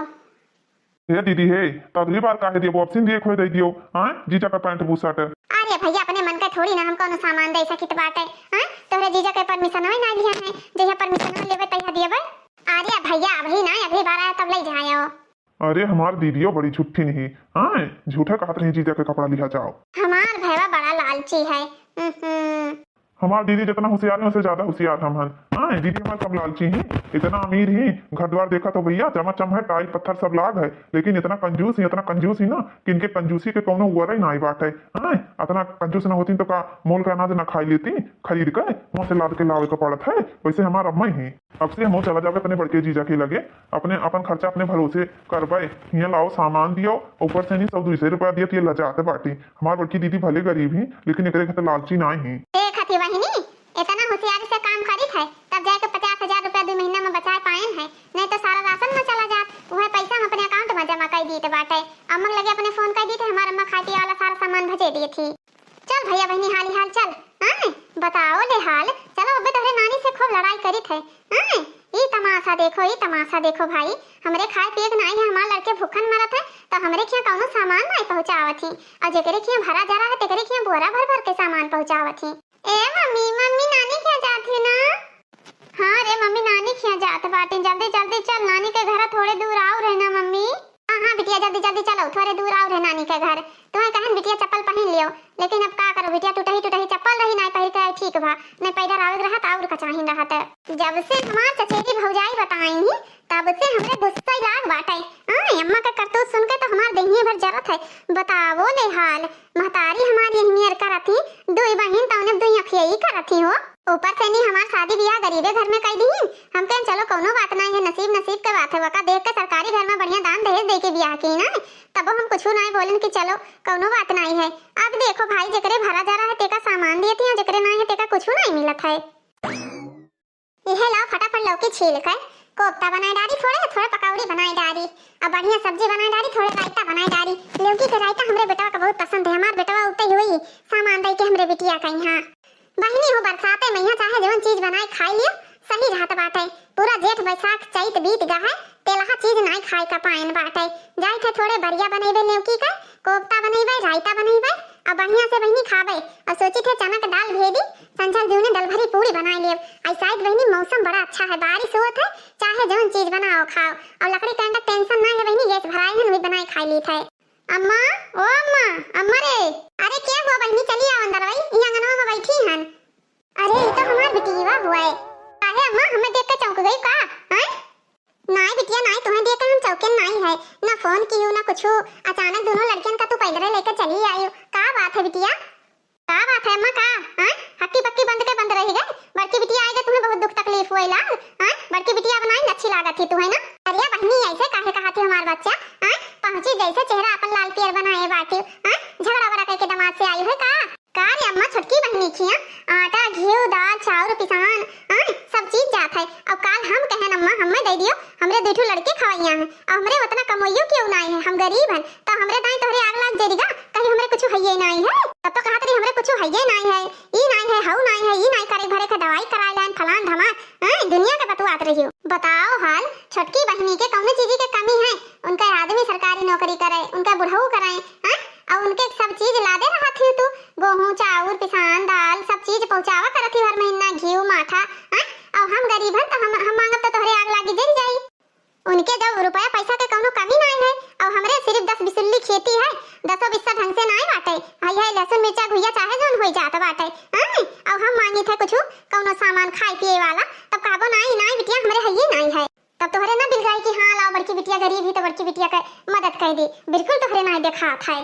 हे दीदी हे, तो अगली बार काहे दियो, अब सिन दिए खोए दे दियो, हाँ, जीजा का पैंट बुशर्ट। अरे भइया, अपने मन का थोड़ी ना हम कौनो सामान दे सकित बाटे, हाँ, तोहरे जीजा के परमिशन होई ना लिया है, जहिया परमिशन लेबे तहिया दियबे। अरे भइया, अभी ना, अगली बार आया तब ले जायो। अरे हमार दीदियो बड़ी झूठी नहीं, हाँ, झूठा कहत रही जीजा के कपड़ा लिहा जाओ। हमार भैया बड़ा लालची है। हम्म। हमार दीदी जितना होशियार है, उससे ज्यादा होशियार हम हन। हाँ, दीदी हमार कम लालची ही, इतना अमीर ही, घर द्वार देखा तो भइया, चमाचम है, टाइल पत्थर सब लाग है, लेकिन इतना कंजूस ही, इतना कंजूस ही ना कि इनके कंजूसी के कौनो उगरे ना आई बात है। हाँ, इतना कंजूस ना होती तो का मोल का अनाज ना खाई लेती, खरीद के वहाँ से लाद के लावे का पड़त है। वैसे हमार अम्मा ही, अब से हम चला जावे अपने बड़के जीजा के लगे, अपने अपन खर्चा अपने भरोसे करबे। हियाँ लाओ सामान दियो, ऊपर से नहीं सौ दुई सौ रुपया दियो, तो ये लजात बाटी। हमार बड़की दीदी भले गरीब ही, लेकिन एकरे घर लालची ना ही। देख हथी बहिनी, इतना होशियारी से काम करी है, तब जाके पचास हजार रुपया दो महीना में बचाए पाएन है, नहीं तो सारा राशन में चला जात। वह पैसा हम अपने अकाउंट में जमा कर दीत बाटे। अम्मा के लगे अपने फोन कर दीत, हमार अम्मा खाए पिए वाला सारा सामान भेजे दी थी। चल भैया बहिनी, हाली हाल चल। हाँ, बताओ ले हाल। चलो, अबे तोहरे नानी से खूब लड़ाई करित है। हाँ, ई तमाशा देखो, ई तमाशा देखो भाई, हमरे खाए पिए के नाई है, हमार लड़के भूखन मरत है, तो हमरे खिया कौनो सामान नाई पहुँचावत ही, और जेकरे खिया भरा जा रहा है, तेकरे खिया बोरा भर भर के सामान पहुँचावत ही। ए मम्मी, मम्मी नानी खिया जात ही ना? हाँ रे मम्मी, नानी खिया जात बाटी, जल्दी जल्दी चल, नानी के घर थोड़े दूर आउर है ना मम्मी। हाँ, हाँ, बिटिया, जल्दी, जल्दी चलो, थोड़े दूर आउर है नानी के घर। तुम्हें कहन बिटिया चप्पल पहिन लियो, लेकिन अब का करो बिटिया, टूटही, टूटही चप्पल रही, नाई पहिर के आई ठीक बा, नहीं पैदल आवे के रहत, आउर का चाहिन रहत। जब से हमार चचेरी भौजाई बताई ही, तब से हमरे गुस्सा ही लाग बाटे। हाँ, अम्मा का करतूत सुन के तो हमार देहिए भर जरत है। बतावो ले हाल, महतारी हमारी यही मेर करत ही, दुई बहिन तौने दुई अखिया ही करत ही हो। ऊपर से नी हमार शादी बियाह गरीबे घर में कई दीहिन। हम कहेन चलो कौनो बात नाई है, नसीब नसीब के बात है, वका देख के सरकारी घर में बढ़िया दान दहेज दे के बियाह की ना, तबो हम कुछ नाई बोलन कि चलो कौनो बात नाई है। अब देखो भाई, जेकरे भरा जा रहा है तेका सामान दिए थी, जेकरे नाई है तेका कुछ नाई मिलत है। यह लाओ फटाफट लौकी छील कर कोफ्ता बनाए डारी, थोड़े थोड़े पकौड़ी बनाए डारी, अब बढ़िया सब्जी बनाए डारी, थोड़े रायता बनाए डारी। लौकी के रायता हमरे बेटवा का बहुत पसंद है, हमार बेटवा उते हुई सामान दे के हमरे बिटिया का यहाँ। बहिनी हो, बरसाते में यहाँ चाहे जवन चीज बनाए खाई लियो, सही रहत बाटे। पूरा जेठ बैसाख चैत बीत गा है, तेलहा चीज नाई खाए का पाएन बाटे। जाई थे थोड़े बरिया बनैबे नेवकी का, कोफ्ता बनैबे, रायता बनैबे, और बढ़िया से बहिनी खाबे। और सोची थे चना के दाल भेदी, संझल जूने दल भरी पूरी बनाए लेब। आई शायद बहिनी मौसम बड़ा अच्छा है, बारिश होत है, चाहे जवन चीज बनाओ खाओ, और लकड़ी का अंडा टेंशन ना है बहिनी, गैस भराए है, वही बनाए खाई ली थे। अम्मा, ओ अम्मा, अम्मा रे। अरे के हुआ बहिनी, चली आओ अंदर, वही ई अंगनवा में बैठी हन। अरे ई तो हमार बिटिया हुआ है। काहे अम्मा, हमें देख के चौंक गई का? हैं? नाई बिटिया नाई, तुम्हें देख के हम चौंके नाई है, ना फोन कियो ना कुछ। अचानक दोनों लड़कियन का तू पैदल लेकर चली आयो, का बात है बिटिया? का बात है अम्मा, का? हाँ? हक्की बक्की बंद के बंद रही गए। बड़की बिटिया आएगा, तुम्हें बहुत दुख तकलीफ हुए लाग। हाँ? बड़की बिटिया अब नाई अच्छी लागत थी तुम्हें ना। अरे बहिनी, ऐसे काहे कहा थी हमार बच्चा? हाँ? पहुँची जैसे चेहरा अपन लाल पियर बनाए बाटी। हाँ? झगड़ा वगड़ा करके दमाद से आई है का? का रे अम्मा, छोटकी बहिनी खिया आटा, घी, दाल, चाउर, पिसान, हाँ? सब चीज जात है। अब काल हम कहन अम्मा, हमें दे दियो, हमरे दुइ ठो लड़के खवैया हैं, अब हमरे उतना कमोइयो क्यों नाई है, हम गरीब हैं, तो हमरे दाई तोहरे आग लाग जरिगा, कहीं हमरे कुछ हइये नाई है। तब तो कहत रही हमरे कुछ हइये नाई है, ई नाई है, हऊ नाई है, ई नाई करे, भरे के दवाई कराए लाइन, फलान धमान, हैं, दुनिया के बतुआत रही हो। बताओ हाल, छोटकी बहिनी के कौनो चीज के कमी है? उनका आदमी सरकारी नौकरी करे, उनका बुढ़ऊ करे, हैं, और उनके सब चीज लादे रहत ही तू, गोहूँ, चाउर, पिसान, दाल, सब चीज पहुँचावा करत ही हर महीना, घी, माठा, हैं, और हम गरीब हन तो हम, हम मांगब तो तोहरे आग लागी जल जाई। उनके जब रुपया पैसा के कौनो कमी नाई है, और हमरे सिर्फ दस बिसुल्ली खेती है, दसो बिस्सा ढंग से नाई बाटे। हई है लहसुन मिर्चा घुइया चाहे जौन होई जात बाटे, हैं? और हम मांगी थे कुछ कौनो सामान खाए पिए वाला, तब कहबो नाई, नाई बिटिया हमरे हइये नाई है। तब तोहरे ना दिल जाए कि हाँ लाओ बड़की बिटिया गरीब ही तो बड़की बिटिया के मदद कर दी, बिल्कुल तोहरे नाई देखात है।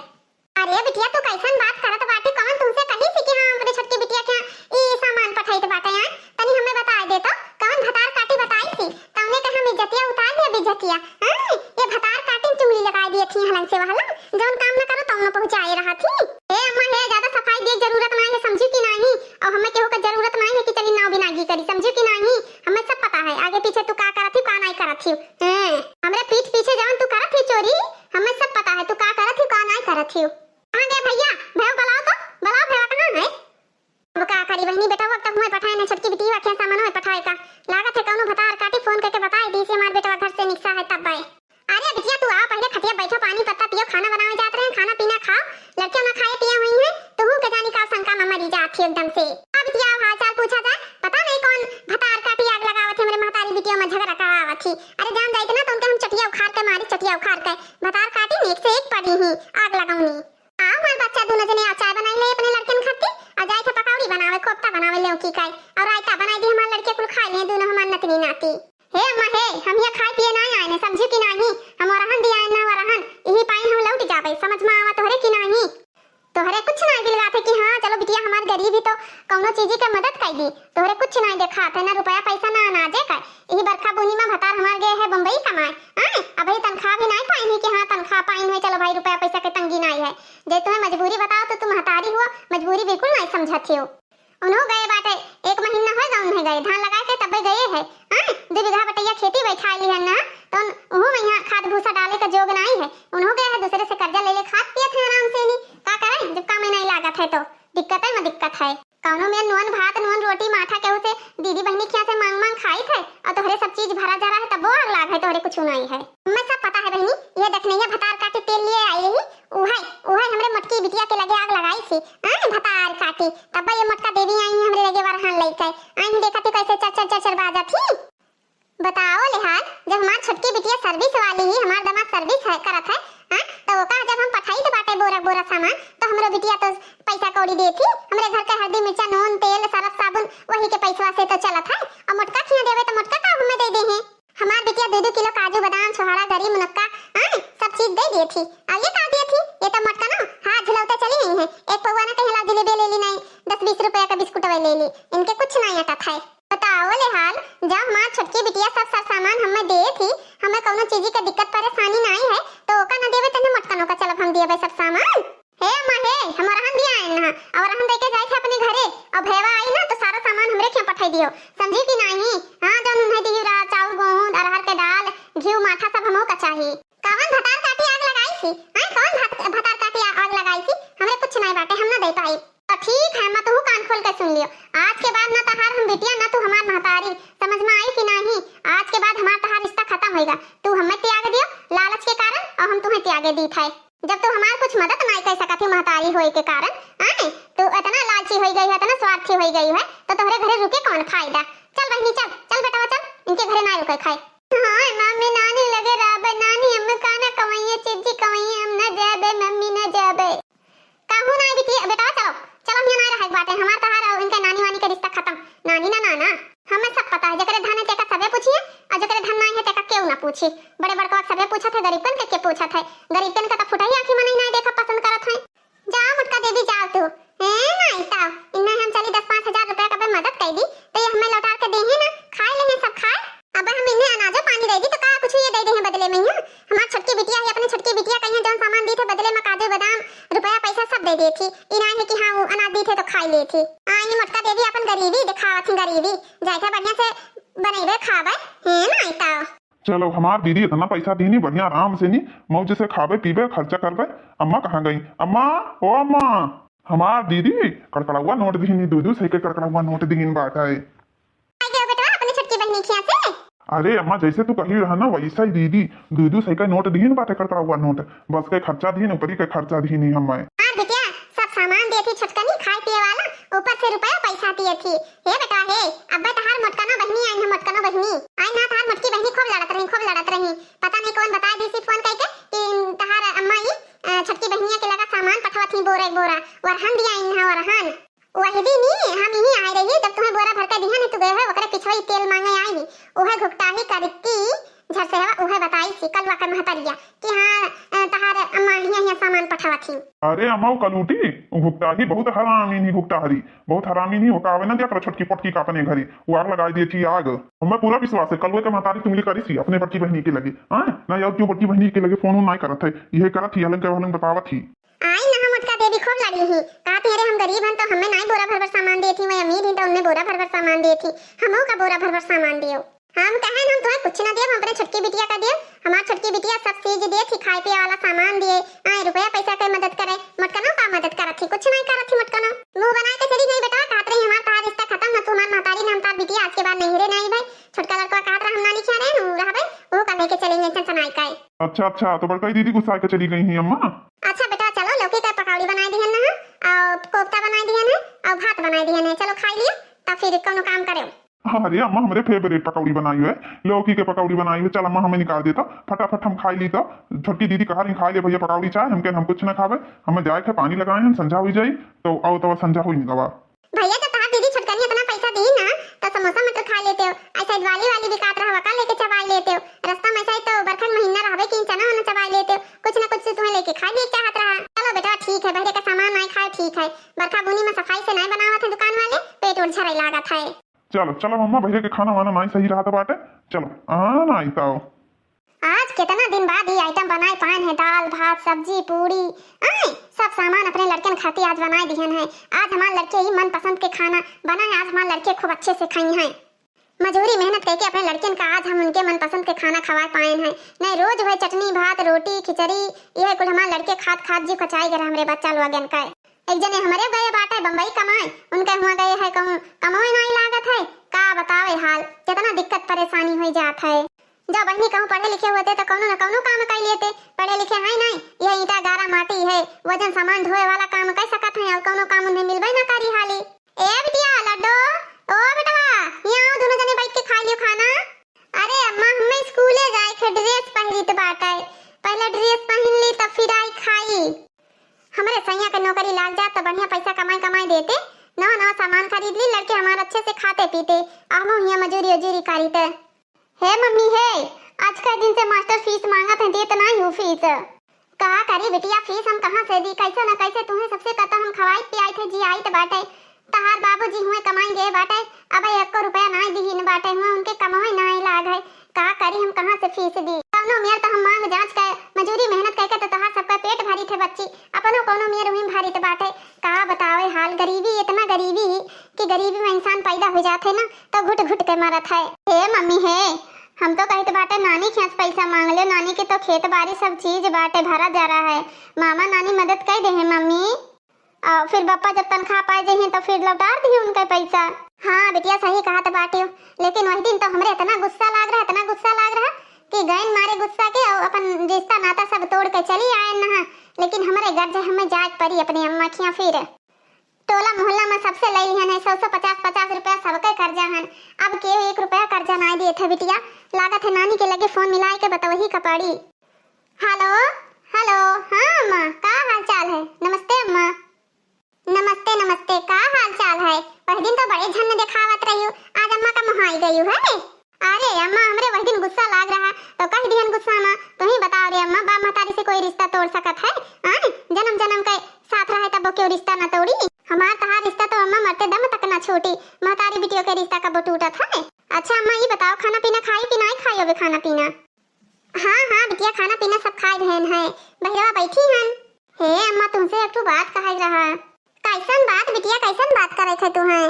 अरे बिटिया, तू कैसन बात करत बाटी? कौन तुमसे कही थी कि हाँ, हमरे छोटकी बिटिया के ई सामान पठाइत बाटे? हैं, तनी हमें बताए दे तो, कौन भतार काटी बताई थी? तौने के हम इज्जतिया उतार लिया, बेइज्जतिया। हैं, ये भतार काटी चुगली लगाए दिए थी हलन से वहलन, जौन काम न करो तौनो पहुँचाए रहा थी। ए अम्मा, हे ज्यादा सफाई दिए जरूरत नाई है, समझू कि नाई? और हमें केहू का जरूरत नाई है कि चली नाव बिनागी करी, समझू कि नाई? हमें सब पता है आगे पीछे तू का करत ही, का नाई करत ही। हैं, हमरे पीठ पीछे जौन तू करत ही चोरी, हमें सब पता है तू का करत ही, का नाई करत ही। कहाँ गए भैया? भैया बुलाओ तो, बुलाओ भैया कहाँ है? अब का करी बहिनी, बेटा वो अब तक हुए पठाए नहीं, छोटकी बिटिया के सामान हुए पठाए का। लागत है कौनो भतार काटी फोन करके बताए दी से हमार बेटवा घर से निकसा है तब आए। अरे बिटिया तू आओ, पहले खटिया बैठो, पानी पत्ता पियो, खाना बनावे जात रहे, खाना पीना खाओ, लड़कियां ना खाए पिए हुई हैं, तू के जानी का शंका में मरी जात थी एकदम से। अब बिटिया हाल चाल पूछा जाए, पता नहीं कौन भतार काटी आग लगावत है, हमरे महतारी बिटिया में झगड़ा करावत थी। अरे जान जाइत ना तो उनके हम चटिया उखाड़ के मारी, चटिया उखाड़ के। भतार काटी ने एक से एक पड़ी ही आग लगौनी। आओ हमार बच्चा, दोनों जने आओ, चाय बनाई ले अपने लड़कन खातिर, और जाए के पकौड़ी बनावे, कोफ्ता बनावे, लौकी का, और रायता बनाई दी, हमार लड़के कुल खाए ले, दोनों हमार नतनी नाती। हे अम्मा हे, हम यहाँ खाए पिए नाई आए ने, समझी कि नाही? हम वरहन दिया ना वरहन, यही पाई हम लौट जाबे, समझ में आवा तोहरे कि नाही? तोहरे कुछ नाई दिलगात है कि हाँ चलो बिटिया हमार गरीब ही तो कौनो चीजी के मदद कर दी, तोहरे कुछ नाई देखात है, ना रुपया पैसा ना अनाजे का। यही बरखा बूनी में भतार हमार गए है बम्बई कमाए, आए अबही तनख्वाह भी नाई पाइन है कि हाँ तनख्वाह पाइन है, चलो भाई रुपया पैसा के तंगी नाई है। जे तुम्हें मजबूरी बताओ तो तुम महतारी हुआ, मजबूरी बिल्कुल नाई समझत हो। उन्हों गए बाटे, एक महीना होए गा उन्हें गए, धान लगाए के तब्बे गए है। हाँ, दो बीघा बटैया खेती बैठाए लिहन ना, तो उन-, उहू में यहाँ खाद भूसा डाले का जोग नाई है। उन्हों गए है दूसरे से कर्जा ले ले, खात पियत है आराम से नी। का करे, जब काम में नाई लागत है तो दिक्कत है, में दिक्कत है। कौनो में नून भात, नून रोटी, माठा केहू से दीदी बहिनी खिया से मांग मांग खाई थे, और तोहरे सब चीज भरा जरा है, तब्बो आग लाग है, तोहरे कुछ नाई है। हमें सब पता है बहिनी, ये देखनैया भतार काटी तेल लिए आई रही, उहे, उहे हमरे मोटकी बिटिया के लगे आग लगाई थी। आए भतार काटी, तब ये मोटका देवी आई है हमरे लगे वरहान लेके। आई देखा तू कैसे चर चर चर चर बाजत ही। बताओ ले हाल, जब हमार छोटकी बिटिया सर्विस वाली ही, हमार दामाद सर्विस है, करत है, हाँ, तो ओका जब हम पठाई तो बाटे बोरा बोरा सामान, तो हमरो बिटिया तो पैसा कौड़ी देत ही, हमरे घर के हल्दी मिर्चा नून तेल सरफ साबुन वही के पैसवा से तो चलत है, और मोटका खिया देवे तो मोटका का हमें दे दे हैं। हमार बिटिया दो दो किलो काजू, बादाम, छोहाड़ा, गरी, मुनक्का, आए, सब चीज दे दिए थी। अब ये का दिए थी? ये तो मोटका ना हाथ झुलौते चली गई है। एक पौवा ना कहीं ला जिलेबी ले ली नहीं, दस बीस रुपया का बिस्कुट ले ली। इनके कुछ नहीं अटत है। बताओ ले हाल, जब हमार छोटकी बिटिया सब सर सामान हमें दे थी, हमें कौनो चीज के दिक्कत परेशानी नहीं है, तो ओका न देवे तने मोटकनो का चलब हम दिए सब सामान। हे अम्मा हे, हम अरहन दिया आए ना, और अरहन देके जाए थे अपने घरे, और भैया आई ना तो सारा सामान हमरे के पठाई दियो, समझी कि नाही? हाँ, जौन उन्हें दिही रहा, चाउर, गोहूँ, अरहर के दाल, घी, माठा सब हमो का चाही। कवन भतार काटी आग लगाई थी? हाँ, कवन भत-, भतार काटी आ-, आग लगाई थी? हमरे कुछ नहीं बाटे, हम ना दे पाई। तो ठीक है, मैं तू कान खोल के सुन लियो, आज के बाद ना तहार हम बिटिया ना तू हमार महतारी, समझ में आई कि नाही? आज के बाद हमार तहार रिश्ता खत्म होएगा। तू हमें त्याग दियो लालच के कारण, और हम तुम्हें त्यागे दी थे। जब तू हमार कुछ मदद नाई कर सकत ही महतारी होए के कारण, आए, तू इतना लालची होई गई है, इतना स्वार्थी होई गई है, तो तोहरे घरे रुके कौन फायदा? चल बहिनी चल, चल बेटवा चल, इनके घरे ना रुके खाए। हाँ, नाम में नानी लगे रहबे, नानी हम काना कमाइए, चिज्जी कमाइए, हम न जाबे। बड़े बड़कवा सबे पूछत है, गरीबकन के के पूछत है? गरीबकन के तो फुटही आँखी मनई नाई देखा पसंद करत है। जा मोटका देवी, जाओ तू। ए, नाई तो इन्हें हम चली दस पाँच हजार रुपया का बे मदद कर दी, तो ये हमें लौटार के देहे ना, खाए लेहे सब खाए। अब हम इन्हें अनाजो पानी दे दी तो का कुछ ये दे देहे बदले में? यहाँ हमार छोटकी बिटिया है, अपने छोटकी बिटिया कहिए जौन सामान दी थे बदले में काजू बादाम रुपया पैसा सब दे दी थी। ई नाई है कि हाँ वो अनाज दी थे तो खाई ले थी। आ, ये मोटका देवी अपन गरीबी दिखावत थी, गरीबी। जाए थे बढ़िया से बनैबे खाबे, है नाई तो। चलो, हमार दीदी इतना पैसा दीनी, बढ़िया आराम से नी, मौज से खाबे, पीबे, खर्चा करबे। अम्मा कहाँ गई? अम्मा, ओ अम्मा, हमार दीदी कड़कड़ावा नोट दीनी, दू दू सौ के कड़कड़ावा नोट दीन बाटे। आई गयो बेटवा अपने छोटकी बहनी खिया से। अरे अम्मा, जैसे तू कही रहा ना, वैसा ही दीदी दू दू सौ के नोट दीन बाटे, कड़कड़ावा नोट। बस के खर्चा दीन, ऊपरी के खर्चा दीनी हमें। हाँ बिटिया, सब सामान दिए थी छोटकनी खाए पिए वाला, ऊपर से रुपया पैसा दिए थी। हे बेटा हे, अब्बे तहार मोटकनो बहिनी आई है, मोटकनो बहिनी। आई ना तहार मोटकी बहिनी खूब लड़त रही, खूब लड़त रही। पता नहीं कौन बताए दी सी फोन करके कि तहार अम्मा ई, अ, छोटकी बहिनिया के लगा सामान पठवा थी बोरा एक बोरा। वरहन दिया आई है, वरहन। वही दिन ही हम यहीं आए रही, जब तुम्हें बोरा भर के दिया नहीं, तू गए हो, ओकरे पिछवा ही तेल मांगे आई ही। उहे घुकटाही करती झरसेवा, उहे बताई सी कलवा के महतरिया कि हाँ, अ, तहार अम्मा हियाँ, हियाँ सामान पठवा थी। अरे अम्मा, वो कलूटी, वो घुकटाही बहुत हरामी नहीं, घुकटाहरी। बहुत हरामी नहीं, ओका आवे ना दिया करो छोटकी पोटकी का अपने घरे, वो आग लगाई दिए थी आग। हमें पूरा विश्वास है, कलुए के महतारी चुंगली करी सी अपने बड़की बहनी के लगे। हाँ, ना यार क्यों बड़की बहनी के लगे फोन उन नाई करत है, यह करत ही हलन के हलन बतावत ही। आई ना हम मोटका देवी खूब लड़ी ही, कहत ही अरे हम गरीब हन तो हमें नाई बोरा भर भर सामान देत ही, वही अमीर ही तो उनमें बोरा भर भर सामान देत ही, हमहू का बोरा भर भर सामान दियो। हम कहे हम तुम्हें कुछ ना दिए, हम अपने छोटकी बिटिया का दिए, हमार छोटकी बिटिया सब चीज दिए थी, खाए पिए वाला सामान दिए, आए रुपया पैसा के मदद करे, मोटकनो का मदद करत थी, कुछ नहीं करत थी मोटकनो। मुंह बनाए के चली गई बेटा, कहत रही हमार तहार रिश्ता खत्म है, तू हमार महतारी ना, हम तार बिटिया आज के बाद नहीं रे नहीं भाई। छोटका लड़का कहत रहा हम नानी खिया रहे, रहबे, वो कल लेके चलेंगे टेंशन आई का। अच्छा अच्छा, तो बड़का दीदी गुस्सा के चली गई ही अम्मा। अच्छा बेटा चलो, लौकी का पकौड़ी बनाए दिहन ना, और कोफ्ता बनाए दिहन है, और भात बनाए दिहन है, चलो खाई लियो, तब फिर कोनो काम करे। अरे अम्मा, हमरे फेवरेट पकौड़ी बनाई है, लौकी के पकौड़ी बनाई है। चल अम्मा, हमें निकाल देता, फटाफट हम खाई ली तो। छोटकी दीदी कहा रही खाई ले भैया पकौड़ी चाय, हमके हम कुछ ना खावे, हमें जाए के पानी लगाए, हम संझा हुई जाई तो आओ तो संझा हुई गवा। भैया जब तहार दीदी छोटकनी इतना पैसा दी ना तो समोसा मटर खा लेते हो, ऐसा दिवाली वाली बिकात रहा वका लेके चबाई लेते हो, रास्ता में ऐसा ही तो बरखा के महीना रहबे कि चना वना चबाई लेते हो, कुछ ना कुछ तो तुम्हें लेके खा लिए चाहत रहा। चलो बेटा ठीक है, बहरे का सामान नहीं खाए ठीक है, बरखा बुनी में सफाई से नहीं बनावत है दुकान वाले, पेट उठ झराई लागत है। चलो, चलो मम्मा, भैया के खाना वाना नाई सही रहत बाटे। चलो, आ, नाई तो। आज कितना दिन बाद ई आइटम बनाए पाएन है, दाल, भात, सब्जी, पूड़ी, आए, सब सामान अपने लड़कन खातिर आज बनाए दिहन है। आज हमार लड़के ई मनपसंद के खाना बनाए, आज हमार लड़के खूब अच्छे से खाई हैं। मजूरी मेहनत करके अपने लड़कन का आज हम उनके मनपसंद के खाना खवाए पाएन है। नहीं रोज वह चटनी, भात, रोटी, खिचड़ी, यह कुल हमार लड़के खात खात जीव कचाई गर हमरे बच्चा लोगन का। एक जने हमरे गए बाटे बम्बई कमाए, उनके हुआं गए है कहूँ कमाए नाई लागत है। का बतावे हाल, कितना दिक्कत परेशानी होई जात है। जब बहिनी कहूँ पढ़े लिखे होते तो कौनो न कौनो काम कर लेते, पढ़े लिखे है नाई, यह ईंटा गारा माटी है, वजन सामान ढोए वाला काम कर सकत है और कौनो काम उन्हें मिलबे ना करी हाली। ए बिटिया लड्डो, ओ बेटवा, यहाँ आओ, दोनों जने बैठ के खा लियो खाना। अरे अम्मा, हमें स्कूले जाए के ड्रेस पहिरित बाटे, पहले ड्रेस पहिन ली तब फिर आई खाई। हमरे सैया के नौकरी लाग जात तो बढ़िया पैसा कमाई कमाई देते, नवा नवा सामान खरीद ली, लड़के हमारे अच्छे से खाते पीते, आ हम हियाँ मजूरी उजूरी करीते। हे मम्मी हे, आज का दिन से मास्टर फीस मांगत है, देत नाई हूँ फीस। का करी बिटिया, फीस हम कहाँ से दी, कैसे न कैसे तुम्हें सबसे कता हम खवाई पियाई थे, जी आई तो बाटे। तहार बाबूजी हुए कमाई गए बाटे, अब एको रुपया नाई दिहिन बाटे, हुए उनके कमाई नाई लाग है। का करी हम कहाँ से फीस दी? कौनो मेर तो हम मांग जांच के मजूरी मेहनत करके तो तहार सबका पेट भरी थे बच्ची, अपनो कौनो मेर हुई भरी तो बाटे। का बतावे हाल, गरीबी इतना गरीबी कि गरीबी में इंसान पैदा हो जात है ना तो घुट घुट के मरत है। हे मम्मी हे, हम तो कहते बाटे नानी खेस पैसा मांग ले, नानी के तो खेत बारी सब चीज बाटे भरा जा रहा है, मामा नानी मदद कर दे है मम्मी। और फिर बप्पा जब तनख्वाह पाए जइहें तो फिर लौटार दिहे उनका पैसा। हाँ बिटिया सही कहा तो बाटे, लेकिन वही दिन तो हमरे इतना गुस्सा लाग रहा, इतना गुस्सा लाग रहा कि गैन मारे गुस्सा के और अपन रिश्ता नाता सब तोड़ के चली आए नहा, लेकिन हमरे घर से हमें जाए पड़ी अपनी अम्मा खिया फिर। टोला मोहल्ला में सबसे ले लिहन है, सौ सौ पचास पचास रुपया सबके कर्जा हन। अब केहू एक रुपया कर्जा नाई दिए थे बिटिया। लागत है नानी के लगे फोन मिलाए के बतवही का पड़ी। हेलो, हेलो, हाँ अम्मा, का हाल चाल है? नमस्ते अम्मा। नमस्ते, नमस्ते, का हाल चाल है? वह दिन तो बड़े झन देखावत रही हो, आज अम्मा का मोहाई गई है। अरे अम्मा, हमरे वही दिन गुस्सा लाग रहा, तो कह दिहन गुस्सा मा, तुहीं बताओ रे अम्मा, बाप महतारी से कोई रिश्ता तोड़ सकत है? आय, जन्म जन्म के साथ रहे तब क्यों रिश्ता न तोड़ी? हमार तहार रिश्ता तो अम्मा मरते दम तक न छूटी, महतारी बिटियों के रिश्ता कबो टूटत है? अच्छा अम्मा, ई बताओ, खाना पीना खाई कि नाई खाई अबे खाना पीना? हाँ हाँ बिटिया, खाना पीना सब खाए भएन है, बहिरवा बैठी हन। हे अम्मा, तुमसे एक ठो बात कहे रहा। कैसन बात बिटिया, कैसन बात करे थे तू हैं?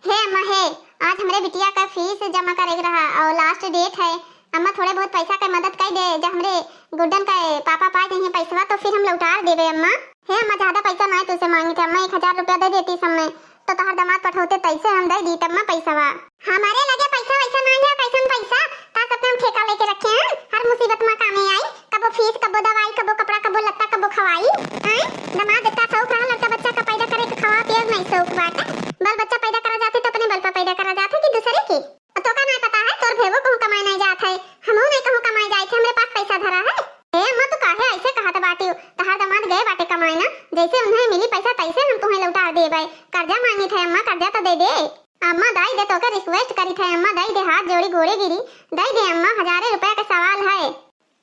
हे अम्मा हे, आज हमरे बिटिया का फीस जमा करे के रहा और last date है। अम्मा थोड़े बहुत पैसा का मदद कर दे, जब हमरे गुड्डन का पापा पा जाइए पैसवा तो फिर हम लौटा देबे अम्मा। हे अम्मा, ज्यादा पैसा ना है तुझसे मांगी थे अम्मा, एक हजार रुपया दे देती समय, तो तोहर दामाद पठौते तैसे हम दे दी तब मैं पैसा बा। हमारे लगे पैसा वैसा नहीं है, कैसन पैसा? का सब हम ठेका लेके रखे हैं, हर मुसीबत में कामे आई, कबो फीस, कबो दवाई, कबो कपड़ा, कबो लत्ता, कबो खवाई। हैं? दामाद इतना शौक रहा लड़का बच्चा का पैदा करे के, खवा पिए नहीं शौक बाटे। बाल बच्चा पैदा करा जाते तो अपने बल पर पैदा करा जाते कि दूसरे के? तो का नहीं पता है, तोर भेवो कहूँ कमाए नहीं जात है, हमहू नहीं कहूँ कमाए जाए थे, हमरे पास पैसा धरा है। ए अम्मा, तू काहे ऐसे कहत बाटी? तहार दामाद गए बाटे कमाए ना, जैसे उन्हें मिली पैसा तैसे हम तुम्हें लौटा देबे। कर्जा मांगी थे अम्मा, कर्जा तो दे दे। अम्मा दई दे, तोके request करी थे अम्मा, दई दे, हाथ जोड़ी गोड़े गिरी, दई दे अम्मा, हजारे रुपया का सवाल है।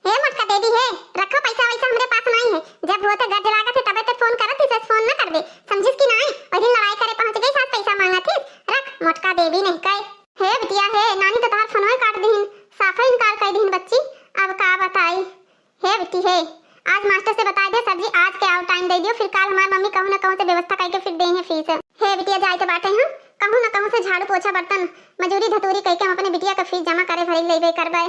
हे मोटका देवी हे, रखो पैसा वैसा हमरे पास नहीं है, जब होते गरज लागत है तबे तो फोन करत थी, फोन न करबे, समझिस कि नहीं? वही दिन लड़ाई करे पहुंच गई सास, पैसा मांगा थी, रख मोटका देवी नहीं कहे। हे बिटिया हे, नानी तो तहार फोनवे काट दीन, साफे इनकार कर दीन बच्ची, अब का बताई। हे बिटी हे, आज मास्टर से बताई दे सर जी, आज के आउट टाइम दे दियो, फिर काल हमार मम्मी कहूँ न कहूँ से व्यवस्था करके फिर दे हैं फीस। हे बिटिया, जाए तो बाटे हम, कहूँ न कहूँ से झाड़ू पोछा बर्तन मजूरी धतूरी करके हम अपने बिटिया का फीस जमा करे भरे लेबे करबे।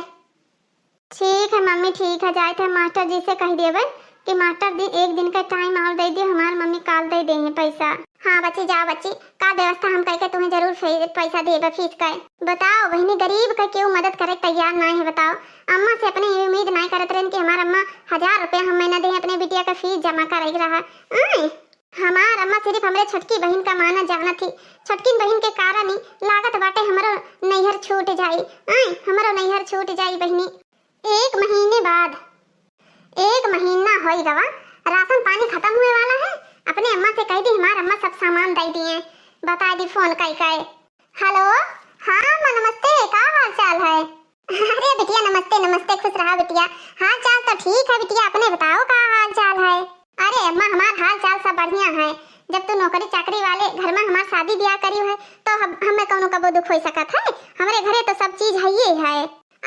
ठीक है मम्मी, ठीक है, जाए थे मास्टर जी से कह देबे कि मास्टर जी एक दिन का टाइम और दे दियो, हमार मम्मी काल दे दे हैं पैसा। हाँ बच्ची, जाओ बच्ची, का व्यवस्था हम करके तुम्हें जरूर फे-, पैसा देबे फीस का। बताओ बहनी, गरीब का क्यों मदद करे तैयार ना है बताओ। अम्मा से अपने ये उम्मीद ना करत रहन कि हमार अम्मा हजार रुपया हम महीना दे अपने बिटिया का फीस जमा करे के रहा। आय, हमार अम्मा सिर्फ हमरे छोटकी बहिन का माना जाना थी, छोटकिन बहिन के कारण ही लागत बाटे हमरो नैहर छूट जाई। आय, हमरो नैहर छूट जाई बहिनी। एक महीने बाद, एक महीना होई गवा, राशन पानी खत्म हुए वाला है। अपने अम्मा से कह दी, हमार अम्मा सब सामान दे दिए, बता दी फोन कई कई। हेलो, हाँ अम्मा नमस्ते, का हाल चाल है? अरे बिटिया नमस्ते नमस्ते, खुश रहा बिटिया। हाल चाल तो ठीक है बिटिया, अपने बताओ का हाल चाल है? अरे अम्मा, हमार हाल चाल सब बढ़िया है। जब तू नौकरी चाकरी वाले घर में हमार शादी ब्याह करी है तो हम, हमें कौनो कबो दुख हो सकत है? हमरे घरे तो सब चीज है ही है।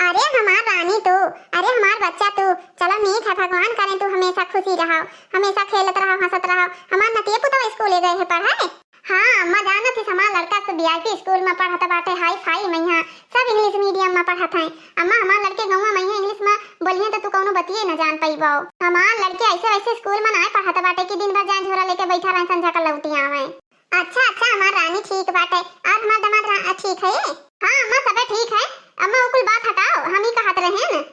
अरे हमार रानी तू, अरे हमार बच्चा तू, चलो नीक है, भगवान करें तू हमेशा खुशी रहो, हमेशा खेलत रहो, हंसत रहो। हमार नतिया पुतवा स्कूले गए है पढ़े। हाँ अम्मा, जानत ही हमार लड़का सब वीआईपी स्कूल में पढ़त बाटे, हाई फाई में यहाँ सब इंग्लिश मीडियम में पढ़त हैं। अम्मा हमार लड़के गौवा में यहाँ इंग्लिश में बोलिए तो तू कौनो बतिये न जान पइबो। हमार लड़के ऐसे वैसे स्कूल में ना पढ़त बाटे कि दिन भर जाए झोरा लेके बैठा रहे, संझा का लौटी आवे। अच्छा अच्छा हमार रानी ठीक बाटे। और हमार दामाद रा-, ठीक है? हाँ अम्मा सबे ठीक है। अम्मा वो कुल बात हटाओ, हम ही कहत रहे न।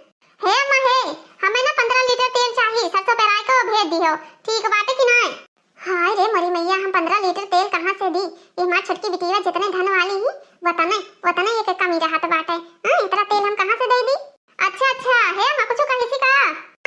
हे अम्मा हे, हमें ना पन्द्रह लीटर तेल चाहिए, सरसों पेराए को भेज दिहो, ठीक बाटे कि नाय? हाय रे मोरी मैया, हम पन्द्रह लीटर तेल कहाँ से दी? ये हमार छोटकी बिटिया जितने धन वाली ही, वतने, वतने ये के कमी रहत बाटे। हाँ, इतना तेल हम कहाँ से दे दी? अच्छा अच्छा, हे अम्मा कुछ कहे सी का?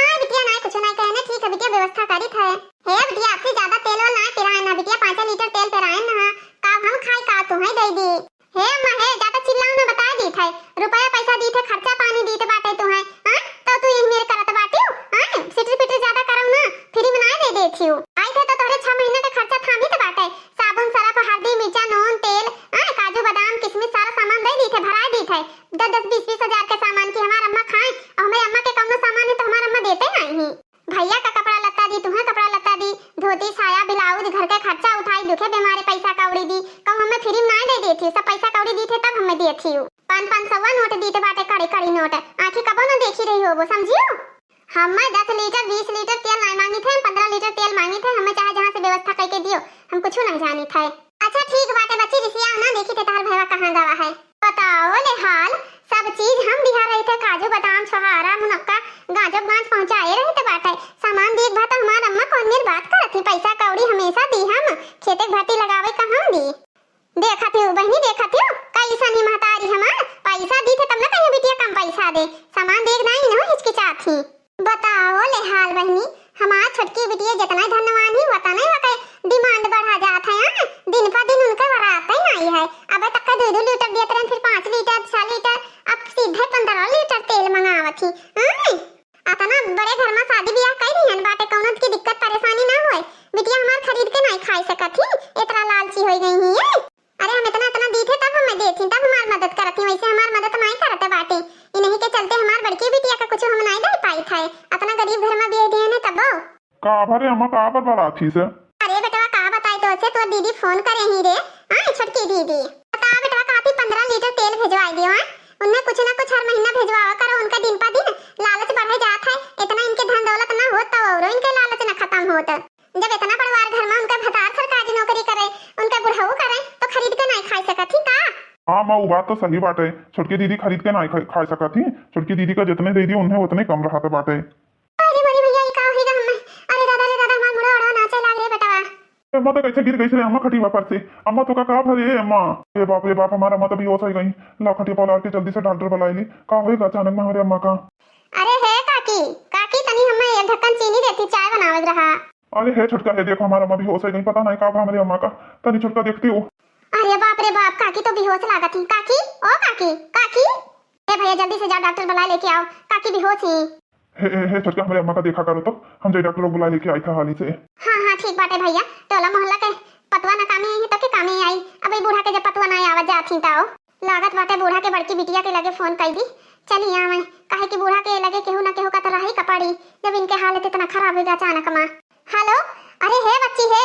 हाँ बिटिया, ना कुछ ना कहने, ठीक है बिटिया, व्यवस्था करी थे। हे बिटिया, आपसे ज्यादा तेल वाल ना पिराए ना बिटिया, पाँच लीटर तेल पिराए ना, का हम खाए का तुम्हें दे दी। हे अम्मा हे, ज्यादा चिल्लाओ ना, बता दी थे, रुपया पैसा दी थे, खर्चा पानी दीत बाटे तुम्हें, हाँ? तो तू यही मेरे करत बाटियो, हाँ? सिटर पिटर ज्यादा करम ना, फ्री में ना दे देथियो। आई थे तो तोहरे छह महीना का खर्चा थामित बाटे, साबुन, सरफ, हल्दी, मिर्चा, नून, तेल, हाँ? काजू, बादाम, किशमिश, सारा सामान दे दी थे, भरा दी थे, दस दस बीस बीस हजार के सामान की हमार अम्मा खाए, और हमारे अम्मा के कौनो सामान है तो हमार अम्मा देते नहीं ही। भैया का कपड़ा लत्ता दी, तुम्हें कपड़ा लत्ता दी, धोती, साया, ब्लाउज, घर के खर्चा उठाई, दुखे बीमारे पैसा कौड़ी दी, कहूँ हमें फ्री में ना दे देती, सब पैसा कौड़ी दी थे तब हमें दिए थी। पाँच पाँच सौ नोट दी थे बाटे, कड़ी कड़ी नोट, आँखी कबो ना देखी रही हो वो, समझियो? हमें दस लीटर बीस लीटर तेल नहीं मांगी थे, हम पन्द्रह लीटर तेल मांगी थे, हमें चाहे जहाँ से व्यवस्था करके दियो, हम कुछ नहीं जानी थे। अच्छा ठीक बाटे बच्ची, रिसिया ना, देखी थे तहार भैया कहाँ गवा है। बताओ ले हाल, सब चीज हम दिहा रहे थे, काजू, बादाम, छोहारा, मुनक्का, गाजो गांज पहुंचाए रहे थे बाटे। सामान देख भा तो हमार अम्मा कौन मेर बात करत थी, पैसा कौड़ी हमेशा दी हम, खेते भट्टी लगावे कहाँ दी। देखा थी बहनी, देखा थी कैसा नहीं महतारी हमार, पैसा दी थे तब ना कहीं बिटिया कम पैसा दे, सामान देख ना ही न हिचकिचात थी। बताओ ले हाल बहनी, हमार छोटकी बिटिया जितना धनवान ही, वतने वके डिमांड बढ़ा जात है। हाँ, दिन पर दिन उनके बरात ही नहीं है। अब तक्का दुइ दुइ लीटर देत रहन, फिर पाँच लीटर, छह लीटर, अब सीधे पन्द्रह लीटर तेल मंगावत ही। हाँ? अतना बड़े घर में शादी बियाह कई दिहन बाटे, कौनो की दिक्कत परेशानी ना होए। बिटिया हमार खरीद के नाई खाई सकत ही, इतना लालची होई गई ही ये। अरे हम इतना इतना दीथे तब हमें देत ही, तब हमार मदद करत ही, वैसे हमार मदद नाई करत बाटे। इन्हीं के चलते हमार बड़की बिटिया का कुछ हम नाई दे पाई थे, इतना गरीब घर में बियाह दिहन तबो। का भरे अम्मा, का बरबरात ही से? अरे बेटवा, का बताई तो से, तोर दीदी फोन करे ही रे। हाँ, छोटकी दीदी। बता बेटवा, काफी पन्द्रह लीटर तेल भेजवाई दियो, हाँ? उन्हें कुछ ना कुछ हर महीना भेजवावा करो, उनका दिन पा दिन लालच बढ़े जात है। इतना इनके धन दौलत ना होत तो औरो इनके लालच ना खत्म होत। जब इतना परिवार घर में उनका भतार सरकारी नौकरी करे, उनका बुढ़ऊ करे, तो खरीद के नाई खाई सकत ही का? हाँ माँ, वो बात तो सही बात है। छोटकी दीदी खरीद के नाई खा, खा सकत ही। छोटकी दीदी का जितने दे दी, उन्हें उतने कम रहत बाटे। अरे मोरे भैया, ई का होई गा हम्मे? अरे दादा रे दादा, हमार मुड़ा ओड़ा नाचे लाग रे बेटवा। ए, अम्मा तो कैसे गिर गई रे अम्मा खटिया पर से? अम्मा तो का, का भरे अम्मा? ए बाप रे बाप, हमार अम्मा तो बेहोश हो गई। ला खटिया पर लाके जल्दी से डॉक्टर बुलाई ली। का होई गा अचानक में हमारे अम्मा का? अरे हे काकी, काकी तनी हम्मे एक ढक्कन चीनी देती, चाय बनावे रहा। अरे हे छोटका, हे देखो हमार अम्मा बेहोश हो गई, पता नहीं का भा हमारे अम्मा का। तनी छोटका देखती हो। अरे बाप रे बाप, काकी तो बेहोश लागत ही। काकी, ओ काकी, काकी। ए भैया जल्दी से जा डॉक्टर बुला लेके आओ, काकी बेहोश ही। हे, हे, हे, छोटका, हमरे अम्मा का देखा करो तो, हम जाई डॉक्टर लोग बुला लेके आई था हाली से। हाँ, हाँ, ठीक बाटे भैया, टोला मोहल्ला के पतवा ना कामे आई तो के कामे आई, अब ई बूढ़ा के जब पतवा ना आवा जात ही तो। लागत बाटे बूढ़ा के बड़की बिटिया के लगे फोन कई दी, चली आवे, काहे कि बूढ़ा के लगे केहू ना केहू का तो रही का पड़ी, जब इनके हालत इतना खराब होई गा अचानक मा। हेलो, अरे हे बच्ची हे,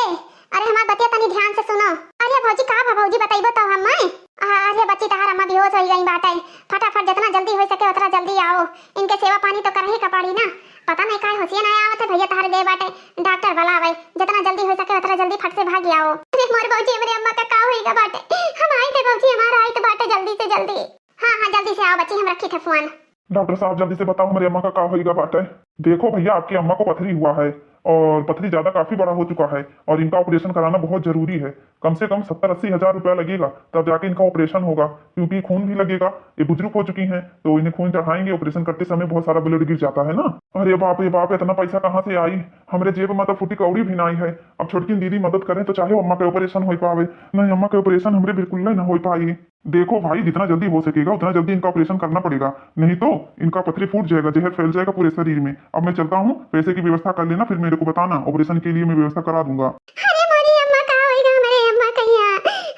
अरे हमार बतिया तनी ध्यान से सुनो। अरे भौजी का भा भौजी बतइबो तो हम मैं? आ, अरे बच्ची तहार अम्मा बेहोश होई गई बाटे, फटाफट जितना जल्दी हो सके उतना जल्दी आओ, इनके सेवा पानी तो करही का पड़ी ना। पता नहीं काहे होशिये ना आवत है भैया तहार गए बाटे, डॉक्टर बुलावे, जितना जल्दी हो सके उतना जल्दी फट से भागी आओ। अरे मोर भौजी हमरे अम्मा का का होई गा बाटे, हम आई थे भौजी हमारा आई तो बाटे जल्दी से जल्दी। हाँ हाँ जल्दी से आओ बच्ची हम रखी थे फोन। डॉक्टर साहब, जल्दी से बताओ, हमारी अम्मा का का होइगा बाटे? देखो भैया, आपकी अम्मा को पथरी हुआ है और पथरी ज्यादा काफी बड़ा हो चुका है और इनका ऑपरेशन कराना बहुत जरूरी है। कम से कम सत्तर अस्सी हजार रुपया लगेगा, तब जाके इनका ऑपरेशन होगा, क्योंकि खून भी लगेगा। ये बुजुर्ग हो चुकी हैं, तो इन्हें खून चढ़ाएंगे, ऑपरेशन करते समय बहुत सारा ब्लड गिर जाता है ना। अरे बाप रे बाप, इतना पैसा कहाँ से आई? हमरे जेब में तो फुटी कौड़ी भी नहीं है। अब छोटकी दीदी मदद करें तो चाहे अम्मा के ऑपरेशन हो पावे, नहीं अम्मा के ऑपरेशन हमरे बिल्कुल नहीं ना हो पाई। देखो भाई, जितना जल्दी हो सकेगा उतना जल्दी इनका ऑपरेशन करना पड़ेगा, नहीं तो इनका पथरी फूट जाएगा, जहर फैल जाएगा पूरे शरीर में। अब मैं चलता हूँ, पैसे की व्यवस्था कर लेना, फिर मेरे को बताना, ऑपरेशन के लिए मैं व्यवस्था करा दूंगा। अरे मोरी अम्मा, का होइगा हमरे अम्मा कहिया?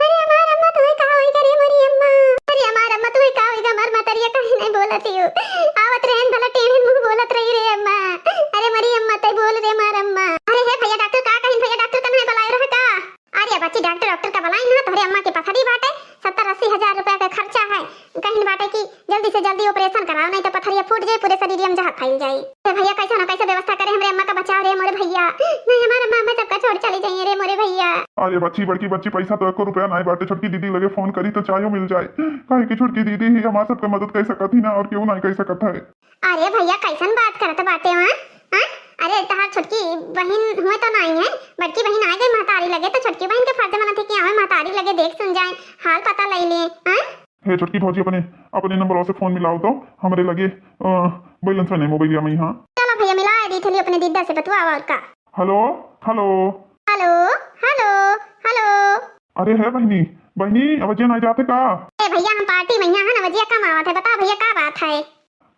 अरे हमार अम्मा, तुम्हें का होइगा रे मोरी अम्मा? अरे हमार अम्मा, तुम्हें का होइगा? हमार मतरिया काहे नहीं बोलत हियो? आवत रहन भला टेढ़न मुंह बोलत रही रे अम्मा। अरे मोरी अम्मा, तै बोल रे हमार अम्मा। अरे हे भैया डॉक्टर का कहिन? भैया डॉक्टर का नहीं बुलाए रहा का? अरे बच्ची, डॉक्टर, डॉक्टर का बुलाई ना, तोहरे अम्मा के पथरी बाटे, सत्तर अस्सी हजार रुपया का खर्चा है। कहिन बाटे कि जल्दी से जल्दी ऑपरेशन कराओ, नहीं तो पथरिया फूट जाई, पूरे शरीर में जहर फैल जाई। ए भैया, कैसे ना कैसे व्यवस्था करे, हमरे अम्मा का बचाओ रे मोरे भैया। नहीं, हमार अम्मा, अम्मा सबका छोड़ चली जाइए रे मोरे भैया। अरे बच्ची, बड़की बच्ची, पैसा तो एको रुपया नहीं बाटे, छोटकी दीदी लगे फोन करी तो चायो मिल जाए, काहे कि छोटकी दीदी ही हमार सबके मदद कर सकत ही ना, और केहू नहीं कर सकत है। अरे भैया, कैसन बात करत बाटे वहाँ? हाँ? अरे, तहार छोटकी बहिन हुए तो नाई है, बड़की बहिन आ गई महतारी लगे, तो छोटकी बहिन के फर्ज बनत है कि आवे महतारी लगे, देख सुन जाए, हाल पता लई ले। हाँ? हे छोटकी भौजी, अपने, अपने नंबरवा से फोन मिलाओ तो, हमरे लगे, अ, बैलेंस नहीं मोबाइलिया में, हाँ। चलो भैया, मिला दी थली अपने दीदा से बतुआ और का। हेलो, हेलो। हेलो, हेलो, हेलो। अरे हे बहिनी, बहिनी, अवजिया नहीं जाते का? ए भैया, हम पार्टी में यहाँ है ना, अवजिया कम आवत है, बताओ भैया, का बात है?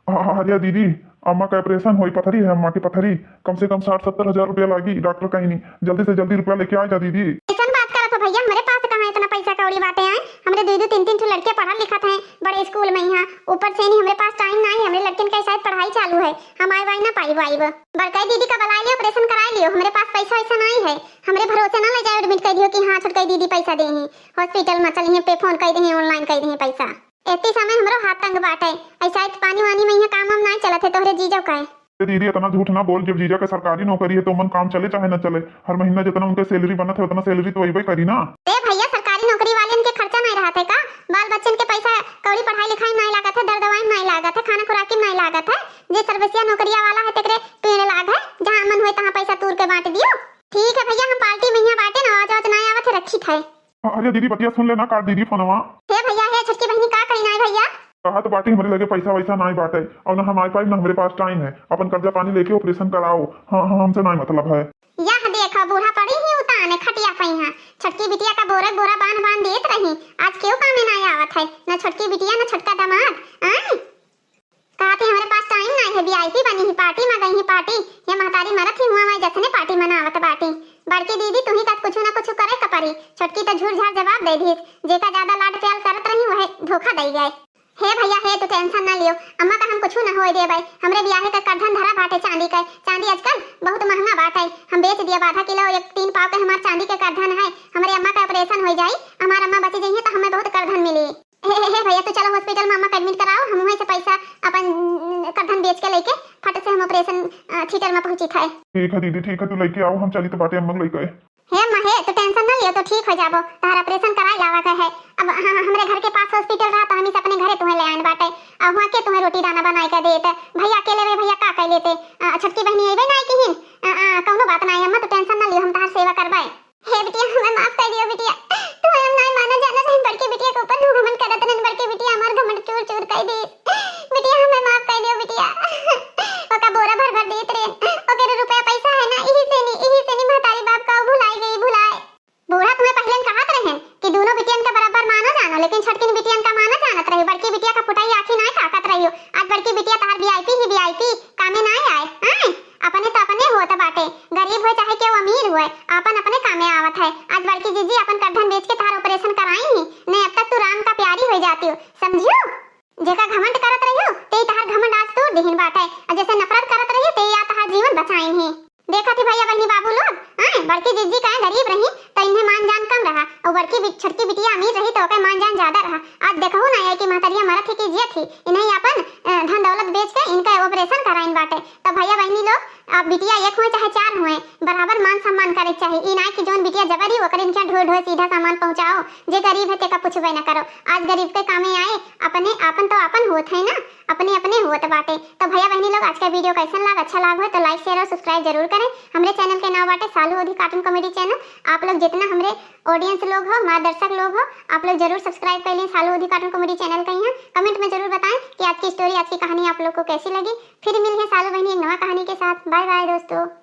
अ-, अरे दीदी, अम्मा का ऑपरेशन होई, पथरी है अम्मा की पथरी, कम से कम साठ सत्तर हजार रुपया लागी, डॉक्टर कहिन, जल्दी से जल्दी रुपया लेके आ जा दीदी। कैसन बात करत हो भैया, हमरे पास कहाँ इतना पैसा कौड़ी बाटे हैं? हमरे दो दो तीन तीन ठो लड़कियाँ पढ़ल लिखत हैं बड़े स्कूल में यहाँ, ऊपर से नहीं हमरे पास टाइम ना है, हमरे लड़कियन के शायद पढ़ाई चालू है, हम आए वाई ना पाई वाई। बड़काई दीदी का बुलाई लियो, ऑपरेशन कराई लियो, हमरे पास पैसा वैसा नहीं है, हमरे भरोसे ना ले जाए एडमिट कर दियो कि हाँ छोटकाई दीदी पैसा दे हैं, हॉस्पिटल में चलिए पे फोन कर दे हैं, ऑनलाइन कर दे हैं पैसा। एती समय हमरो हाथ तंग बाटे। ऐसा इत पानी वानी में यहाँ काम वाम नाय चलत है तोहरे जीजा का है। ए दीदी, इतना झूठ ना बोल। जब जीजा के सरकारी नौकरी है तो मन काम चले चाहे न चले, हर महीना जितना उनके सैलरी बनत है उतना सैलरी तो अइबे करी ना। ए भैया, सरकारी नौकरी वाले इनके खर्चा नहीं रहत है का? बाल बच्चन के पैसा कौड़ी पढ़ाई लिखाई में नहीं लागत है, दर दवाई में नहीं लागत है, खाना खुराकी में नहीं लागत है। जे सर्विसिया नौकरिया वाला है तेकरे पेड़ लाग है, जहाँ मन हुए तहाँ पैसा तूर के बांट दियो। ठीक है भैया, हम पार्टी में यहाँ बाटे ना, आवाज आवाज नहीं आवत है, रखी थे। अरे दीदी, बतिया सुन ले ना, काट दीदी फोनवा। हे भैया, हे छोटकी बहिनी, का कही नाई भैया? कहा तो बाटी हमरे लगे पैसा वैसा नाई बाटे, और ना हम आए पाइब, ना हमरे पास टाइम है। अपन कर्जा पानी लेके ऑपरेशन कराओ। हाँ, हाँ, हमसे नाई मतलब है। यह देखो, बूढ़ा पड़ी ही उताने खटिया पइहाँ। छोटकी बिटिया का बोरा के बोरा बांध बांध देत रही, आज केहू कामे ना आवत है, ना छोटकी बिटिया ना छोटका दामाद। आय, कहत ही हमरे पास टाइम ना है, वीआईपी बनी ही, पार्टी में गई ही, पार्टी। ये महतारी मरत ही हुआ मैं जसने पार्टी मनावत बाटी। बड़की दीदी, तुही का कुछ ना कुछ करे का परी। छोटकी तो झूठ झाड़ जवाब दे दी, जेका ज्यादा लाड प्यार करत रही वह धोखा दे गए। हे भैया हे, तू टेंशन ना लियो, अम्मा का हम कुछ ना होए देबै। हमरे बियाहे का करधन धरा बाटे चांदी के, चांदी आजकल बहुत महंगा बाटे। हम बेच दिया आधा किलो एक तीन पाव के हमार चांदी के करधन है। हमरे अम्मा का ऑपरेशन हो जाई, हमार अम्मा बची जइहे तो हमें बहुत करधन मिली। हे, हे, हे भैया, तू चलो हॉस्पिटल में अम्मा का एडमिट कराओ, हम वहीं से पैसा अपन, उम, करधन बेच के लेके फट से हम ऑपरेशन, अ, थिएटर में पहुंची थे। ठीक है दीदी, ठीक है, तू लेके आओ, हम चली तो बाटे अम्मा को लेके। हे अम्मा हे, तू टेंशन ना लियो, तो ठीक हो जाबो, तहार ऑपरेशन कराए लावा के है। अब ह-, हमरे घर के पास हॉस्पिटल रहा तो हम इसे अपने घरे तुम्हें ले आन बाटे, और वहाँ के तुम्हें रोटी दाना बनाए के देते। भैया अकेले रहे, भैया का कर लेते? अ, छोटकी बहनी अइबे ना आई किहिन। अ, अ, कौनो बात ना है अम्मा, तू टेंशन ना लियो, हम तहार सेवा करबे। हे बिटिया, हमें माफ कर दियो बिटिया, तू हम नाय माना जाना रहे, बड़की बिटिया के ऊपर तू घमंड करत रहन, बड़की बिटिया हमार घमंड चूर चूर कर दी। बिटिया, हमें माफ कर दियो बिटिया। ओका बोरा भर भर देत रहे, ओकर रुपया पैसा है ना, इही से नी, इही से नी महतारी बाप का भुलाई गई, भुलाए। बूढ़ा तुम्हें पहले कहत रहन कि दोनों बिटियन का बराबर मानो जानो, लेकिन छोटकिन बिटियन का मानो जानत रही, बड़की बिटिया का फुटाई आँखी नाय ताकत रही। आज बड़की बिटिया तहार वीआईपी ही वीआईपी, कामे नाय आए। आए, अपने तो अपने होत बाटे, गरीब होए चाहे केहू अमीर होए, आपन अपने कामे आवत है। आज बड़की जीजी अपन करधन बेच के तहार ऑपरेशन कराई ही, नहीं अब तक तू राम का प्यारी हो जाती हो, समझियो? जेका घमंड करत रहियो, ते ही तहार घमंड आज तोड़ दिहिन बाटे, और जैसे नफरत करत रहियो, ते ही आज तहार जीवन बचाइन ही। देखा थी भैया बहनी बाबू लोग, हाँ, बड़की जिज्जी काहे गरीब रही, तो इन्हें मान जान कम रहा, और बड़की बि-, छोटकी बिटिया अमीर रही, तो ओके मान जान ज्यादा रहा। आज देखहु ना है कि महतरिया मरत ही कि जियत ही, इन्हें अपन, अ, धन दौलत बेच के इनका ऑपरेशन कराइन बाटे। तो भैया बहनी लोग, अब बिटिया एक हुए चाहे चार हुए, बराबर मान सम्मान करे के चाही। ई ना कि जौन बिटिया जबर ही ओकरे इनके ढोए ढोए सीधा सामान पहुँचाओ, जे गरीब है तेका पूछबे न करो। आज गरीब के कामे आए, अपने आपन तो आपन होत है ना, अपने अपने होत बाटे। तो भैया बहनी लोग, आज का वीडियो कैसन लाग, अच्छा लाग हो तो लाइक शेयर और सब्सक्राइब जरूर करें। हमरे चैनल के नाम बाटे सालू ओधी कार्टून कॉमेडी चैनल। आप लोग जितना हमरे ऑडियंस लोग हो, हमारे दर्शक लोग हो, आप लोग जरूर सब्सक्राइब कर लें सालू ओधी कार्टून कॉमेडी चैनल का। यहाँ कमेंट में जरूर बताएं कि आज की स्टोरी, आज की कहानी आप लोग को कैसी लगी। फिर मिल हैं सालू बहनी एक नवा कहानी के साथ। बाय बाय दोस्तों।